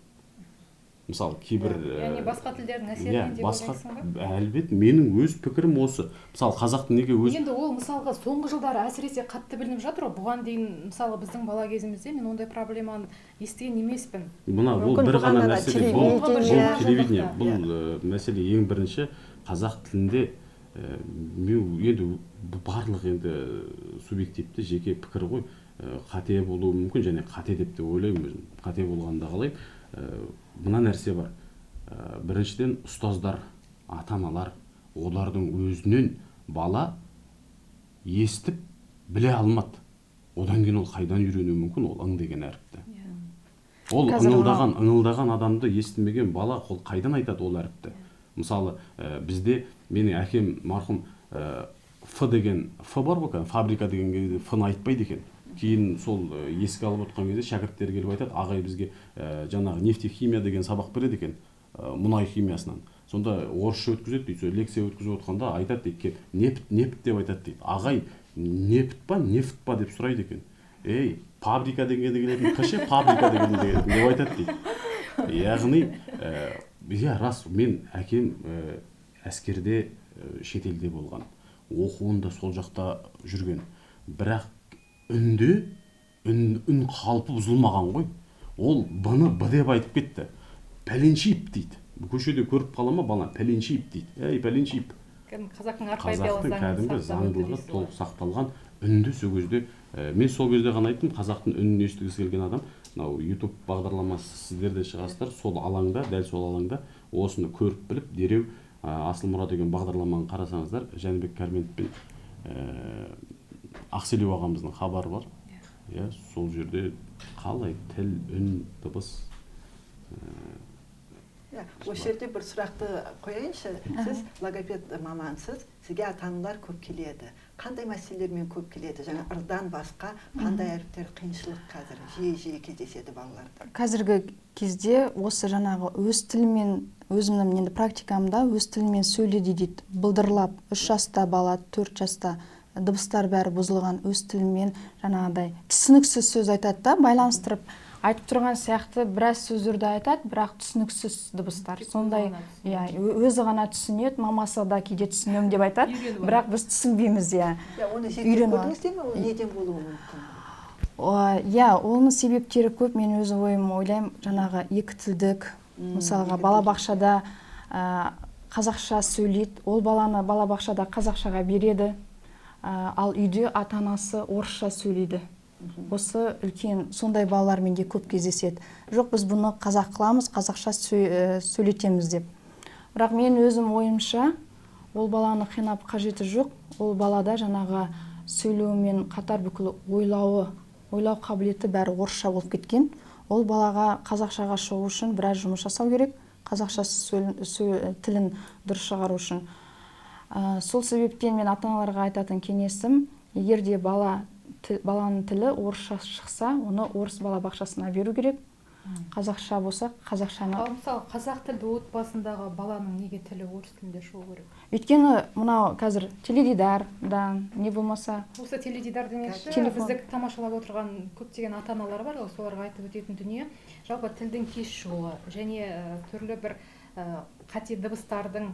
[SPEAKER 4] Мысалы, кейбір
[SPEAKER 2] Яғни басқа тілдердің әсерінен деп ойлайсың ба?
[SPEAKER 4] Әлбетте, менің өз пікірім осы. Мысалы, қазақтың неге өз
[SPEAKER 2] Енді ол мысалға соңғы жылдары әсіресе қатты білініп жатыр ғой. Бұған дейін, мысалы, біздің бала кезімізде мен ондай проблеманы естіген емеспін.
[SPEAKER 4] Мына ол
[SPEAKER 1] Мүмкін
[SPEAKER 4] бір
[SPEAKER 1] бұған
[SPEAKER 4] ғана
[SPEAKER 1] ана
[SPEAKER 4] нәрсе бұл,
[SPEAKER 1] телевидение.
[SPEAKER 4] бұл телевидение, бұл мәселе ең бірінші қазақ тілінде, мен енді барлық енді субъективті жеке пікір ғой, қате болуы мүмкін және қате деп те ойлаймын өзім, қате болғанын да қалаймын. Мына нәрсе бар. Біріншіден, ұстаздар, ата-аналар, олардың өзінен бала естіп біле алмады. Одан кейін ол қайдан үйренуі мүмкін ол ың деген әріпті? Ол
[SPEAKER 3] Қазір
[SPEAKER 4] ыңылдаған адамды естімеген бала ол қайдан айтады ол әріпті? Мысалы, бізде менің әкем марқұм, Ф деген, Ф бар ғой, кәдімгі фабрика деген кезде Ф-ны айтпайды екен. Кейін сол еске алып отқан кезде шәкірттері келіп айтады, ағай бізге жаңағы нефтехимия деген сабақ береді екен, мұнай химиясынан. Сонда орысша өткізеді дейді, сол лекция өткізіп отқанда айтады дейді, келіп, нефть, нефть деп айтады дейді. Ағай, нефть па, нефть па деп сұрайды екен. Ей, фабрика дегенге келетін, П ше, фабрика дегенге келетін деп айтады дейді. Яғни, иә, рас, мен әкем әскерде, шетелде болған, оқуында сол жақта жүрген. Бірақ үнде, үн қалпы бұзылмаған ғой. Ол Б-ны Б деп айтып кетті. Пәленшиіп дейді. Көшеде көріп қала ма бала, пәленшиіп дейді. Ей, пәленшиіп.
[SPEAKER 2] Кәдімгі қазақтың орфоэпиялық
[SPEAKER 4] Қазақтың
[SPEAKER 2] заңын
[SPEAKER 4] кәдімгі
[SPEAKER 2] сақтап
[SPEAKER 4] заңдылығы
[SPEAKER 2] өтті дейсіз
[SPEAKER 4] толық
[SPEAKER 2] ғой.
[SPEAKER 4] сақталған үнді сол кезде, мен сол кезде ғана айттым, қазақтың үнін естігісі келген адам, мынау YouTube бағдарламасы, сіздер де шығасыздар, сол алаңда, дәл сол алаңда осыны көріп біліп, дереу, Асыл мұра деген бағдарламаны қарасаңыздар, Жәнібек Кәрменов пен, Ақселеу ағамыздың хабары бар. Иә, сол жерде қалай тіл, үн, дыбыс,
[SPEAKER 1] Иә, осы жерде бір сұрақты қояйыншы. Сіз логопед мамансыз, сізге ата-аналар көп келеді. Қандай мәселелермен көп келеді? Жаңа ырдан басқа қандай әріптер қиыншылық қазір жиі-жиі кездеседі балаларда?
[SPEAKER 3] Қазіргі кезде осы жаңағы өз тілімен, өзімнің енді практикамда өз тілімен сөйледі дейді, былдырлап, 3 жаста бала, 4 жаста дыбыстар бәрі бұзылған, өз тілімен жаңағыдай түсініксіз сөз айтады да, байланыстырып айтып тұрған сияқты біраз сөздерді айтады, бірақ түсініксіз дыбыстар.
[SPEAKER 2] Тек өзі
[SPEAKER 3] Сондай,
[SPEAKER 2] ғана түсінеді.
[SPEAKER 3] иә, өзі ғана түсінеді, мамасы да кейде түсінемін деп айтады,
[SPEAKER 2] Үйреніп
[SPEAKER 3] бірақ
[SPEAKER 2] алады.
[SPEAKER 3] біз түсінбейміз, иә.
[SPEAKER 1] Иә, оны зерттеп
[SPEAKER 3] Үйреніп
[SPEAKER 1] көрдіңіздер ме? Ол неден болуы мүмкін?
[SPEAKER 3] Иә, оның себептері көп. Мен өз ойым ойлаймын, жаңағы екі тілдік, мысалға,
[SPEAKER 1] Екі
[SPEAKER 3] балабақшада, қазақша сөйлейді, ол баланы балабақшада қазақшаға береді, ал үйде ата-анасы орысша сөйлейді. Осы үлкен сондай балалар менде көп кездеседі. Жоқ, біз бұны қазақ қыламыз, қазақша сөйлетеміз деп. Бірақ мен өзім ойымша, ол баланы қинап қажеті жоқ. Ол балада жаңағы сөйлеумен қатар бүкіл ойлау қабілеті бәрі орысша болып кеткен. Ол балаға қазақшаға шығу үшін біраз жұмыс жасау керек, қазақша тілін дұрыс шығару үшін. Сол себептен мен ата-аналарға айтатын кеңесім, егер де баланың тілі орысша шықса, оны орыс балабақшасына беру керек. Қазақша болса, қазақшаны.
[SPEAKER 2] Ал мысалы, қазақ тілді отбасындағы баланың неге тілі орыс тілінде шығу керек?
[SPEAKER 3] Өйткені мынау қазір теледидардан, не болмаса
[SPEAKER 2] Осы теледидар демекші,
[SPEAKER 3] Телефон.
[SPEAKER 2] бізді тамашалап отырған көптеген ата-аналар бар ғой, соларға айтып өтетін дүние, жалпы тілдің кеш шығуы және, түрлі бір, қате дыбыстардың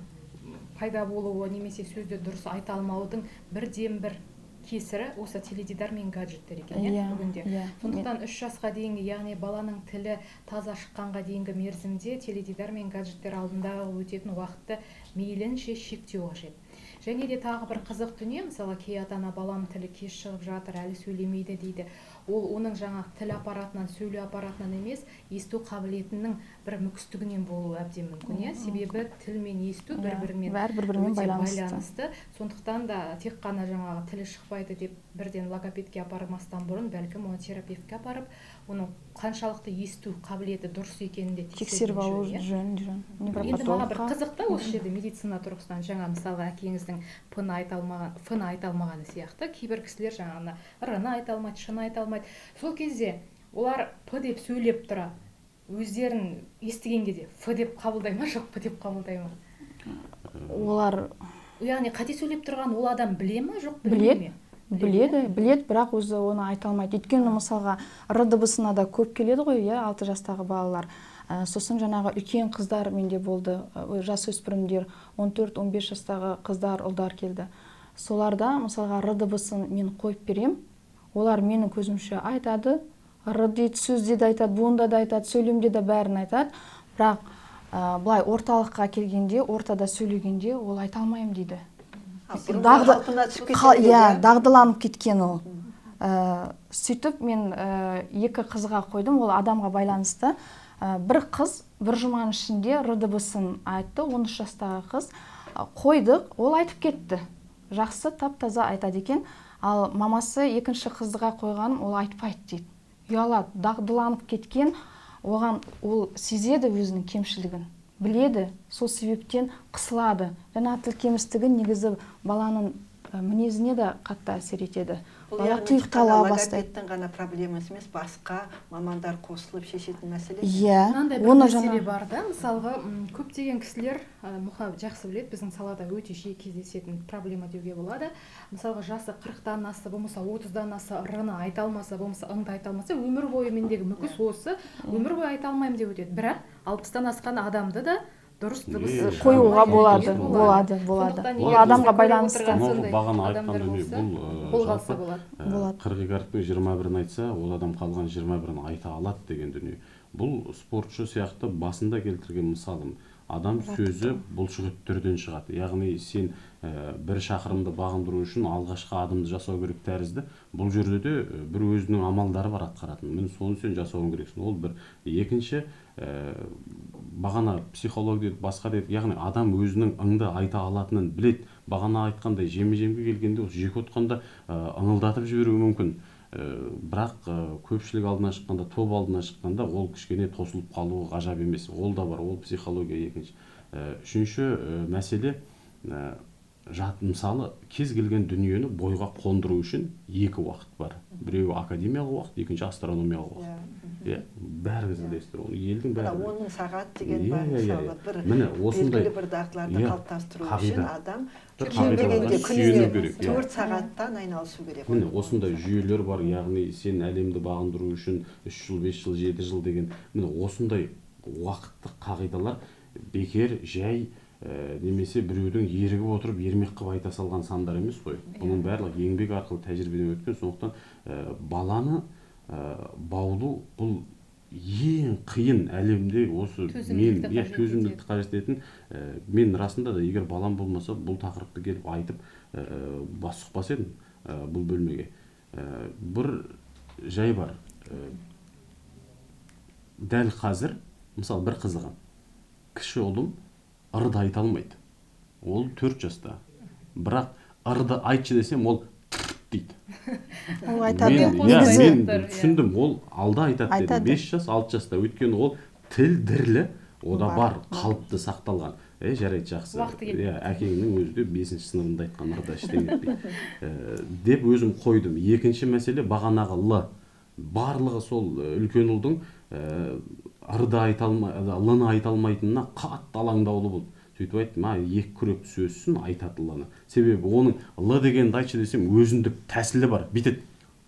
[SPEAKER 2] пайда болуы немесе сөзді дұрыс айта алмаудың бірден бір кесірі осы теледидар мен гаджеттер екен, иә, бүгінде. Сондықтан 3 жасқа дейінгі, яғни баланың тілі таза шыққанға дейінгі мерзімде теледидар мен гаджеттер алдында өтетін уақытты мейлінше шектеу қажет. Және де тағы бір қызық дүние, мысалы, кей ата-ана балам тілі кеш шығып жатыр, әлі сөйлемейді дейді. Ол оның жаңа тіл аппаратынан, сөйлеу аппаратынан емес, есту қабілетінің бір мүкістігінен болуы әбден мүмкін, иә? Себебі тіл мен есту бір-бірімен
[SPEAKER 3] Бәрі бір-бірімен
[SPEAKER 2] өте
[SPEAKER 3] байланысты.
[SPEAKER 2] байланысты. Сондықтан да тек қана жаңағы тілі шықпайды деп бірден логопедке апармастан бұрын, бәлкім оны терапевтке апарып, оның қаншалықты есту қабілеті дұрыс екенін де
[SPEAKER 3] тексеріп алу
[SPEAKER 2] жөн, иә?
[SPEAKER 3] жөн, жөн.
[SPEAKER 2] Енді маған бір
[SPEAKER 3] Невропатологқа.
[SPEAKER 2] қызық та осы жерде медицина тұрғысынан жаңа мысалға әкеңіздің П-ны айта алмаған, Ф-ны айта алмағаны сияқты кейбір кісілер жаңағы Р-ны айта алмайды, Ш-ны айта алмайды. Сол кезде олар П деп сөйлеп тұра, өздерін естіген кезде Ф деп қабылдай ма, жоқ П деп қабылдай ма?
[SPEAKER 3] Олар
[SPEAKER 2] Яғни қате сөйлеп тұрған ол адам біле ма, жоқ білмей
[SPEAKER 3] Біледі.
[SPEAKER 2] ме?
[SPEAKER 3] Біледі, біледі, бірақ өзі оны айта алмайды. Өйткені мысалға Р дыбысына да көп келеді ғой, иә, 6 жастағы балалар. Сосын жаңағы үлкен қыздар менде болды, жасөспірімдер, 14-15 жастағы қыздар, ұлдар келді. Соларда мысалға р дыбысын мен қойып берем, олар менің көзімше айтады, р дейді, сөзде де айтады, буында да айтады, сөйлемде де бәрін айтады. Бірақ былай орталыққа келгенде, ортада сөйлегенде ол айта алмаймын дейді. Иә, дағдыланып кеткен ол. Сөйтіп мен екі қызға қойдым, ол адамға байланысты. Бір қыз бір жұманың ішінде р дыбысын айтты, 13 жастағы қыз. Қойдық, ол айтып кетті. Жақсы, тап-таза айтады екен. Ал мамасы екінші қызға қойғаным, ол айтпайды дейді. Ұялады, дағдыланып кеткен, оған ол сезеді өзінің кемшілігін, біледі, сол себептен қысылады. Жаңа тіл кемістігі негізі баланың мінезіне де қатты әсер етеді. Бала тұйықтала бастайды.
[SPEAKER 1] Логопедтің ғана проблемасы емес, басқа мамандар қосылып шешетін мәселе.
[SPEAKER 3] Иә,
[SPEAKER 2] мынандай бір мәселе бар да, мысалға көптеген кісілер Мұха жақсы біледі, біздің салада өте жиі кездесетін проблема деуге болады. Мысалға жасы 40-тан асса, болмаса 30-дан асса, р-ны айта алмаса, болмаса ң-ды айта алмаса, өмір бойы мендегі мүкіс осы, өмір бойы айта алмаймын деп өтеді. Бірақ 60-тан асқан адамды да дұрыс дыбыс
[SPEAKER 3] қоюға болады, болады, болады. Ол адамға байланысты.
[SPEAKER 4] Бағана айтқан дүние, бұл жалпы 42 әріптің 21-ін айтса, ол адам қалған 21-ін айта алады деген дүние. Бұл спортшы сияқты басында келтірген мысалым. Адам сөзі бұлшықеттерден шығады. Яғни сен бір шақырымды бағындыру үшін алғашқы адымды жасау керек тәрізді. Бұл жерде де бір өзінің амалдары бар атқаратын. Міне соны сен жасауың керексің. Ол бір. Екінші, бағана психолог деді, басқа деді. Яғни адам өзінің ыңды айта алатынын біледі. Бағана айтқандай жеме-жемге келгенде, осы жеке отқанда ыңылдатып жіберуі мүмкін. Бірақ көпшілік алдына шыққанда, топ алдына шыққанда ол кішкене тосылып қалуы ғажап емес. Ол да бар, ол психология екінші. Үшінші мәселе, мысалы, кез келген дүниені бойға қондыру үшін екі уақыт бар. Біреуі академиялық уақыт, екінші астрономиялық уақыт. Иә, бәріңіз білесіздер, оны елдің бәрі.
[SPEAKER 1] 10 сағат деген бар, мысалы, бір белгілі бір дағдыларды қалыптастыру үшін адам күніне 4 сағаттан айналысу керек.
[SPEAKER 4] Міне осындай жүйелер бар, яғни сен әлемді бағындыру үшін 3 жыл, 5 жыл, 7 жыл деген, міне осындай уақыттық қағидалар бекер, жай, немесе біреудің ерігіп отырып ермек қылып айта салған сандар емес қой. Бұның барлығы еңбек арқылы тәжірибеден өткен. Сондықтан баланы баулу бұл ең қиын әлемде осы мен төзімділікті қажет ететін. Мен расында да егер балам болмаса бұл тақырыпты келіп айтып бас сұқпас едім бұл бөлмеге. Бір жай бар. Дәл қазір, мысалы, бір қызығы. Кіші ұлым ырды айта алмайды. Ол 4 жаста. Бірақ ырды айтшы десем, ол дейді.
[SPEAKER 1] Ол айтады.
[SPEAKER 4] Мен түсіндім, ол алда айтады дедім. 5 жас, 6 жаста. Өйткені ол тіл дірлі, ода бар, қалыпты сақталған. Жарайды, жақсы. Әкеңнің өзі де 5-ші сыныбында айтқан ырды ештеңе етпейді деп өзім қойдым. Екінші мәселе бағанағы л. Барлығы сол үлкен ұлдың ырды айта алмай, лыны айта алмайтынына қатты алаңдаулы болды. Сөйтіп айттым, екі күрек сөзсін айтады лыны. Себебі оның л дегенді айтшы десем, өзіндік тәсілі бар. Бүйтеді.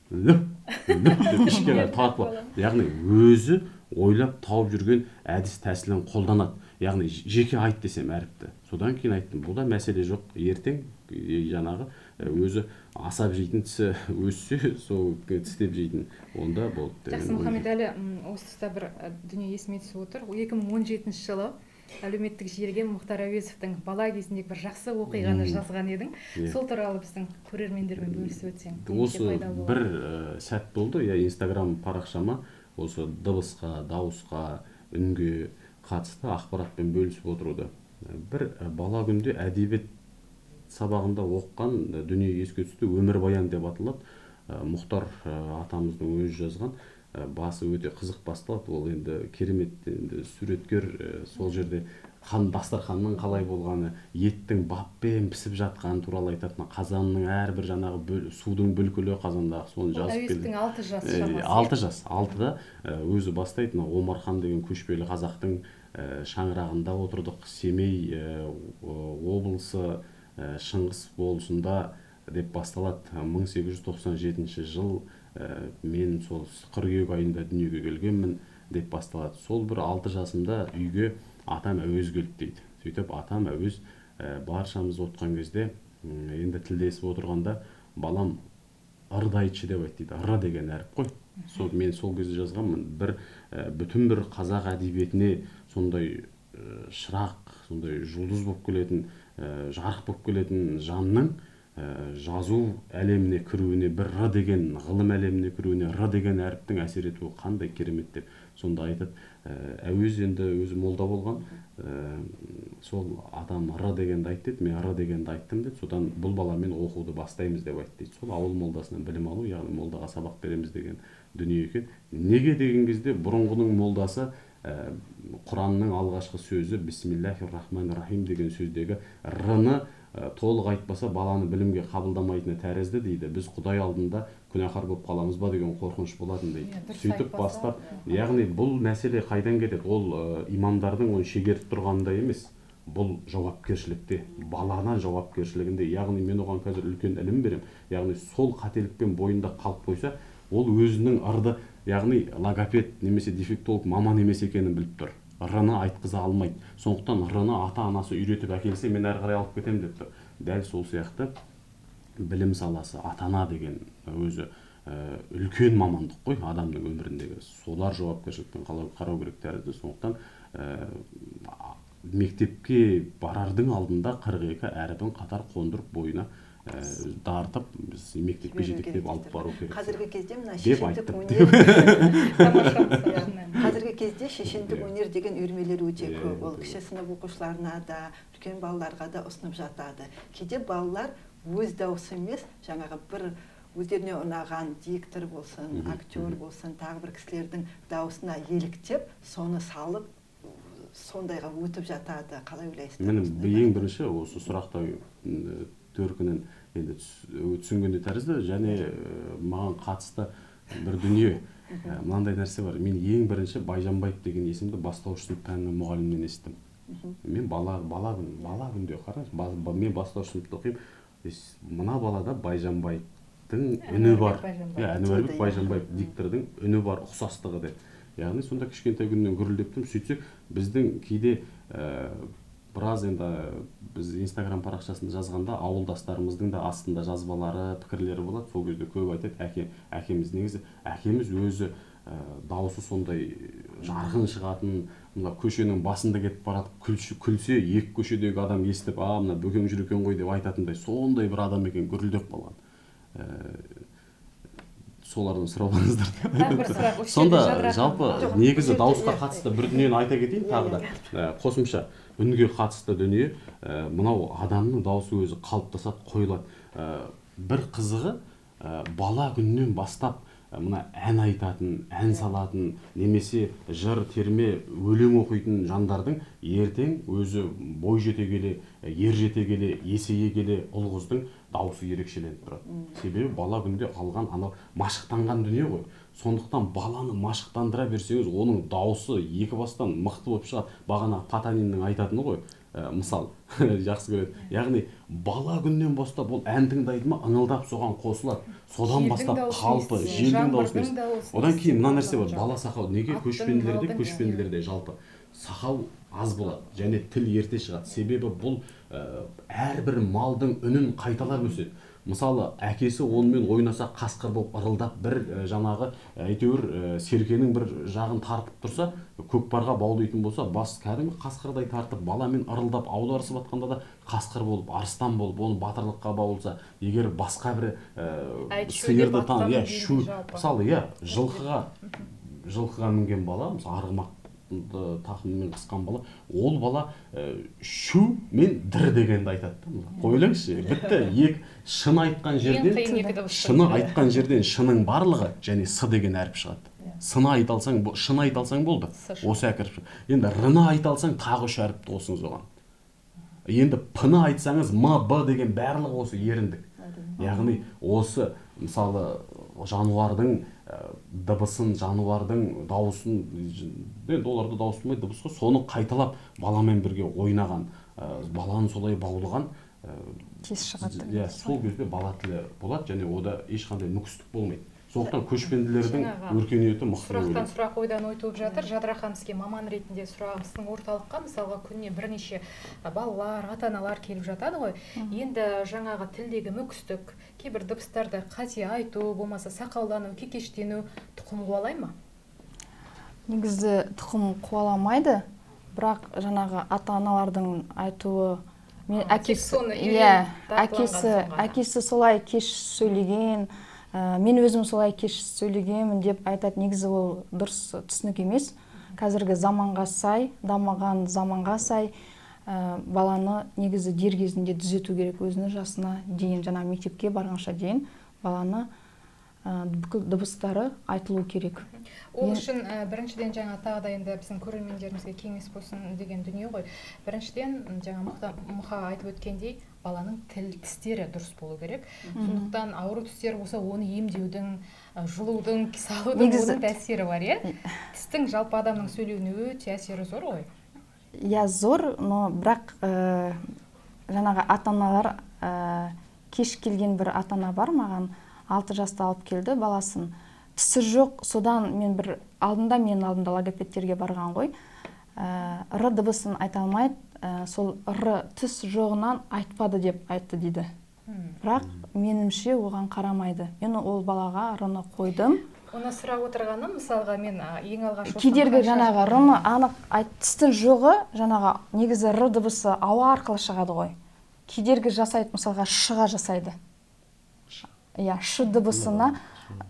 [SPEAKER 4] Л, л деп ішке қарай тартып. Яғни өзі ойлап тауып жүрген әдіс тәсілін қолданады. Яғни жеке айт десем әріпті. Содан кейін айттым, бұл да мәселе жоқ. Ертең жаңағы өзі асап жейтін тісі өссе, сол тістеп жейтін онда болды.
[SPEAKER 2] Жақсы, Мұхаммедәлі, осы тұста бір дүние есіме түсіп отыр. 2017 жылы әлеуметтік желіге Мұхтар Әуезовтің бала кезіндегі бір жақсы оқиғаны жазған едің. Сол туралы біздің көрермендермен бөлісіп өтсең.
[SPEAKER 4] Осы бір сәт болды, Инстаграм парақшама осы дыбысқа, дауысқа, үнге қатысты ақпаратпен бөлісіп отыруды. Бір бала күнде әдебиет сабағында оқыған дүние еске түсті, өмірбаян деп аталады. Мұхтар атамыздың өзі жазған, басы өте қызық басталады. Ол енді керемет енді суреткер, сол жерде қан дастарханның қалай болғаны, еттің баппен пісіп жатқаны туралы айтады. Қазанның әрбір жаңағы судың бүлкілі қазандағы, соны жазып келді.
[SPEAKER 2] Әуезовтің 6 жас шамасы.
[SPEAKER 4] 6 жас, 6-да өзі бастайды. Омархан деген көшпелі қазақтың шаңырағында отырдық. Семей облысы Шыңғыс болысында деп басталады. 1897 жыл, мен сол қыркүйек айында дүниеге келгенмін. деп басталады. Сол бір 6 жасымда үйге атам Әуез келді дейді. Сөйтіп атам Әуез баршамыз отқан кезде, енді тілдесіп отырғанда, балам ырды айтшы деп айтты дейді. Р деген әріп қой. Сол, мен сол кезде жазғанмын. Бір бүтін бір қазақ әдебиетіне сондай шырақ, сондай жұлдыз болып келетін, жарық болып келетін жанның жазу әлеміне кіруіне, бір р деген ғылым әлеміне кіруіне р деген әріптің әсер етуі қандай керемет деп сонда айтады. Әуез енді өзі молда болған, сол атам р дегенді айт деді, мен р дегенді айттым деді. Содан бұл баламен оқуды бастаймыз деп айтты дейді. Сол ауыл молдасынан білім алу, яғни молдаға сабақ береміз деген дүние екен. Неге деген кезде бұрынғының молдасы Құранның алғашқы сөзі Бисмиллахир Рахманир Рахим деген сөздегі р-ны толық айтпаса баланы білімге қабылдамайтыны тәрізді дейді. Біз Құдай алдында күнәһар болып қаламыз ба деген қорқыныш болатын дейді. Сөйтіп бастап, яғни бұл мәселе қайдан кетеді? Ол имамдардың оны шегеріп тұрғанында емес. Бұл жауапкершілікте, баладан жауапкершілігінде. Яғни мен оған қазір үлкен ілім берем. Яғни сол қателікпен бойында қалып қойса, ол өзінің ырды, яғни логопед немесе дефектолог маман емес екенін біліп тұр. Р-ны айтқыза алмайды. Сондықтан р-ны ата-анасы үйретіп әкелсе, мен әрі қарай алып кетемін деп тұр. Дәл сол сияқты білім саласы, ата-ана деген өзі үлкен мамандық қой адамның өміріндегі. Солар жауапкершілікпен қарау керек тәрізді. Сондықтан мектепке барардың алдында 42 әріпін қатар қондырып бойына дартып, біз мектепке жетектеп алып бару керек.
[SPEAKER 1] Қазіргі кезде мына
[SPEAKER 4] Деп
[SPEAKER 1] шешендік
[SPEAKER 4] айттым.
[SPEAKER 1] өнер Қазіргі кезде шешендік өнер деген үйірмелер өте көп. Ол кіші сынып оқушыларына да, үлкен балаларға да ұсынып жатады. Кейде балалар өз дауысы емес, жаңағы бір өздеріне ұнаған диктор болсын, актер болсын, тағы бір кісілердің дауысына еліктеп, соны салып, сондайға өтіп жатады. Қалай ойлайсыздар?
[SPEAKER 4] Міне,
[SPEAKER 1] осындай
[SPEAKER 4] ең
[SPEAKER 1] бағытта?
[SPEAKER 4] бірінші осы сұрақтың төркінін енді түсінгенде тәрізді, және маған қатысты бір дүние. Мынандай нәрсе бар. Мен ең бірінші Байжанбаев деген есімді бастауыш сынып пәнінің мұғалімінен естідім. Мен бала күнде қараңыз, мен бастауыш сыныпта оқимын. Мына балада Байжанбаевтың үні бар.
[SPEAKER 2] Әнуарбек
[SPEAKER 4] Иә, Әнуарбек Байжанбаев диктордың үні бар, ұқсастығы деп. Яғни сонда кішкентай күннен гүрілдеп тұрмын. Сөйтсек, біздің кейде біраз енді біз Инстаграм парақшасында жазғанда ауылдастарымыздың да астында жазбалары, пікірлері болады. Сол кезде көп айтады, әкеміз негізі, әкеміз өзі дауысы сондай жарқын шығатын, мына көшенің басында кетіп барады, күлсе екі көшедегі адам естіп, а, мына бөкең жүр екен ғой деп айтатындай сондай бір адам екен, гүрілдеп қалған. Солардан сұрап алыңыздар.
[SPEAKER 2] Тағы бір сұрақ, осы жерде
[SPEAKER 4] Сонда
[SPEAKER 2] Жадыра ханым.
[SPEAKER 4] жалпы
[SPEAKER 1] Жоқ,
[SPEAKER 4] негізі
[SPEAKER 1] бұл жерде
[SPEAKER 4] дауысқа
[SPEAKER 1] иә.
[SPEAKER 4] қатысты бір дүниені айта кетейін тағы да. Қосымша үнге қатысты дүние, мынау адамның дауысы өзі қалыптасады, қойылады. Бір қызығы, бала күннен бастап, мына ән айтатын, ән салатын, немесе жыр, терме, өлең оқитын жандардың ертең өзі бой жете келе, ер жете келе, есейе келе ұл қыздың дауысы ерекшеленіп тұрады. Себебі бала күнде алған анау машықтанған дүние ғой. Сондықтан баланы машықтандыра берсеңіз, оның дауысы екі бастан мықты болып шығады. Бағана Потаниннің айтатыны ғой, мысал, жақсы көреді. Яғни бала күннен бастап ол ән тыңдайды ма, ыңылдап соған қосылады. Содан
[SPEAKER 2] Желдің
[SPEAKER 4] бастап
[SPEAKER 2] дауысын
[SPEAKER 4] қалпы,
[SPEAKER 2] естісе,
[SPEAKER 4] желдің дауысын
[SPEAKER 2] жаңбырдың
[SPEAKER 4] естісе.
[SPEAKER 2] дауысын
[SPEAKER 4] Одан кейін мына
[SPEAKER 2] естісе,
[SPEAKER 4] нәрсе бар,
[SPEAKER 2] жалпы.
[SPEAKER 4] бала сақау. Неге
[SPEAKER 2] Аттың, малдың
[SPEAKER 4] көшпенділерде жалпы сақау аз болады және тіл ерте шығады. Себебі бұл, әрбір малдың үнін қайталап өседі. Мысалы, әкесі онымен ойнаса қасқыр болып ырылдап бір, жаңағы, әйтеуір, серкенің бір жағын тартып тұрса, көкпарға баулайтын болса, бас кәдімгі қасқырдай тартып, баламен ырылдап аударысып жатқанда да қасқыр болып, арыстан болып, оны батырлыққа баулса, егер басқа бір,
[SPEAKER 2] Әй, шөде
[SPEAKER 4] сиырды
[SPEAKER 2] батқан
[SPEAKER 4] иә,
[SPEAKER 2] деймін
[SPEAKER 4] шу,
[SPEAKER 2] жалпы.
[SPEAKER 4] мысалы, иә, жылқыға мінген бала, мысалы, арғымақ тақымымен қысқан бала, ол бала, шу мен дір дегенді айтады да. Мысалы, ойлаңызшы, бітті, екі шын айтқан
[SPEAKER 2] Ең
[SPEAKER 4] жерден,
[SPEAKER 2] қиын екі дыбыстың
[SPEAKER 4] шыны
[SPEAKER 2] бірі.
[SPEAKER 4] айтқан жерден шының барлығы және сы деген әріп шығады. Сыны айта алсаң, шыны айта алсаң болды.
[SPEAKER 2] Сы шығады.
[SPEAKER 4] Осы әріп шығады. Енді рыны айта алсаң, тағы үш әріпті қосыңыз оған. Енді п-ны айтсаңыз, м, б деген барлығы осы еріндік. Яғни осы, мысалы, жануардың, дыбысын, жануардың дауысын, енді оларда дауыс болмайды, дыбыс қой, соны қайталап баламен бірге ойнаған, баланы солай баулыған,
[SPEAKER 3] тез шығады.
[SPEAKER 4] Иә, сол кезде бала тілі болады және ода ешқандай мүкістік болмайды. Сондықтан көшпенділердің өркениеті мықты.
[SPEAKER 2] Сұрақтан сұрақ, ойдан ой туып жатыр. Жадыра ханым, сізге маман ретінде сұрағым: сіздің орталыққа, мысалға, күніне бірнеше балалар, ата аналар келіп жатады ғой. Енді жаңағы тілдегі мүкістік, кейбір дыбыстарды қате айту, болмаса сақаулану, кекештену тұқым қуалай ма?
[SPEAKER 3] Негізі тұқым қуаламайды, бірақ жаңағы ата аналардың айтуы, мен әкесі, иә, әкесі солай кеш сөйлеген, мен өзім солай кеш сөйлегенмін деп айтады. Негізі ол дұрыс түсінік емес. Қазіргі заманға сай, дамыған заманға сай, баланы негізі дер кезінде түзету керек, өзінің жасына дейін, жаңа мектепке барғанша дейін баланы бүкіл дыбыстары айтылу керек.
[SPEAKER 2] Ол үшін біріншіден, жаңа тағы да енді біздің көрермендерімізге кеңес болсын деген дүние ғой. Біріншіден, жаңа Мұха айтып өткендей, баланың тіл тістері дұрыс болу керек. Сондықтан ауру тістері болса, оны емдеудің, жұлудың, салудың, оның да әсері бар, иә? Тістің жалпы адамның сөйлеуіне өте әсері зор ғой.
[SPEAKER 3] Иә, зор, но бірақ жаңағы ата аналар, кеш келген бір ата ана бар маған, 6 жаста алып келді баласын, тісі жоқ. Содан мен бір алдында, менің алдымда логопедтерге барған ғой, р дыбысын айта алмайды, сол р тіс жоғынан айтпады деп айтты дейді. Бірақ меніңше оған қарамайды. Мен ол балаға рны қойдым.
[SPEAKER 2] Оны сұрап отырғаным, мысалға, мен ең алғаш
[SPEAKER 3] кедергі жаңағы рны анық айт, тістің жоғы, жаңағы негізі р дыбысы ауа арқылы шығады ғой. Кедергі жасайды, мысалға, шыға жасайды. Иә, ш дыбысына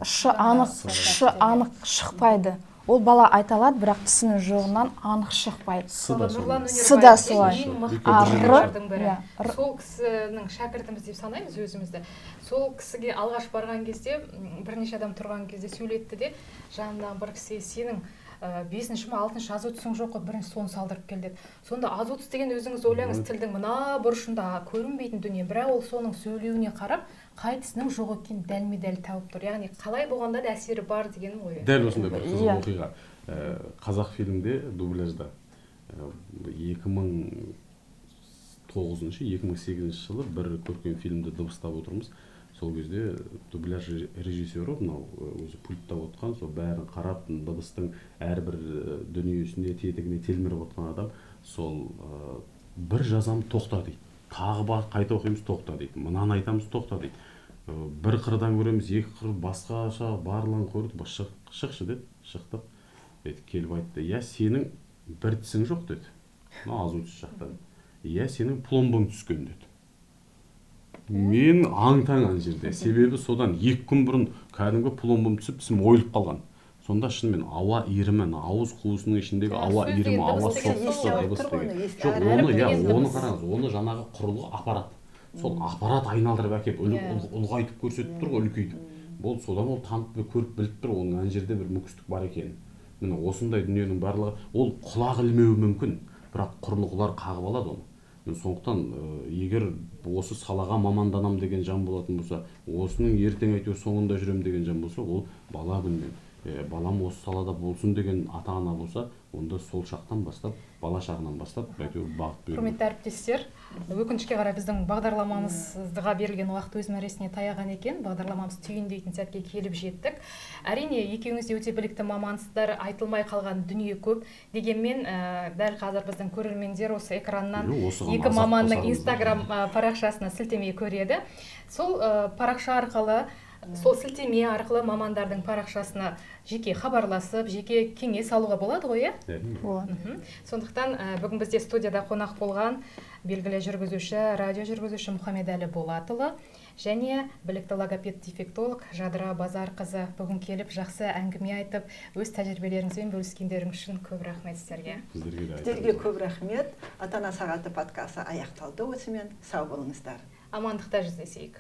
[SPEAKER 3] ш анық, ш анық шықпайды. Ол бала айта алады, бірақ тісінің жоғынан анық шықпайды.
[SPEAKER 2] Нұрлан
[SPEAKER 3] С да солай.
[SPEAKER 2] Ең мықты бірі. Сол кісінің шәкіртіміз деп санаймыз өзімізді. Сол кісіге алғаш барған кезде, бірнеше адам тұрған кезде сөйлетті де, жанындағы бір кісіге: сенің 5-ші ма 6-шы азот тісің жоқ қой, бірінші соны салдырып кел деді. Сонда азот тіс деген, өзіңіз ойлаңыз, тілдің мына бұрышында көрінбейтін дүние, бірақ ол соның сөйлеуіне қарап қай тісінің жоқ екенін дәлме-дәл тауып тұр. Яғни қалай болғанда да әсері бар дегенім ғой.
[SPEAKER 4] Дәл осындай бір қызық оқиға. Қазақ фильмде дубляжда 2009-2008 жылы бір көркем фильмді дыбыстап отырмыз. Сол кезде дубляж режиссері, мынау өзі пультта отқан, сол бәрін қарап, дыбыстың әрбір дүниесіне, тетігіне телміріп отқан адам, сол бір жазам, тоқта дейді. Тағы бар, қайта оқимыз, тоқта дейді. Мынаны айтамыз, тоқта дейді. Бір қырдан көреміз, екі қыр, басқаша барлығын көрдік. Шықшы деді, шықтық. Келіп айтты: иә, сенің бір тісің жоқ деді. Мына азу тіс жақтан. Иә, сенің пломбаң түскен деді. Мен аң-таң ана жерде. Себебі содан 2 күн бұрын кәдімгі пломбам түсіп, тісім ойылып қалған. Сонда шынымен ауа иірімі, ауыз қуысының ішіндегі ауа иірімі, ауа соққысы, дыбыс деген. Жоқ, оны, иә, оны қараңыз, оны жаңағы құрылғы аппарат. Сол аппарат айналдырып әкеп, ұлғайтып көрсетіп тұр ғой, үлкейтіп. Болды, содан ол танып, көріп біліп тұр, оның ана жерде бір мүкістік бар екенін. Міне осындай дүниенің барлығы, ол құлақ ілмеуі мүмкін, бірақ құрылғылар қағып алады оны. Сондықтан егер осы салаға маманданам деген жан болатын болса, осының ертең әйтеуір соңында жүрем деген жан болса, ол бала күннен, балам осы салада болсын деген ата-ана болса, онда сол шақтан бастап, бала шағынан бастап әйтеуір бағыт беру.
[SPEAKER 2] Құрметті әріптестер, өкінішке қарай біздің бағдарламамызға берілген уақыт өз мәресіне таяған екен. Бағдарламамыз түйіндейтін сәтке келіп жеттік. Әрине, екеуіңіз де өте білікті мамансыздар, айтылмай қалған дүние көп. Дегенмен, дәл қазір біздің көрермендер осы экраннан екі маманның Инстаграм парақшасына сілтеме көреді. Сол парақша арқылы, сол сілтеме арқылы мамандардың парақшасына жеке хабарласып, жеке кеңес алуға болады ғой, иә?
[SPEAKER 3] Болады.
[SPEAKER 2] Сондықтан бүгін бізде студияда қонақ болған белгілі жүргізуші, радио жүргізуші Мұхамедәлі Болатұлы және білікті логопед-дефектолог Жадыра Базарқызы бүгін келіп жақсы әңгіме айтып, өз тәжірибелеріңізбен бөліскендеріңіз үшін көп рахмет сіздерге.
[SPEAKER 1] Сіздерге көп рахмет. Ата-ана сағаты подкасты аяқталды осымен. Сау болыңыздар.
[SPEAKER 2] Амандықта жүздесейік.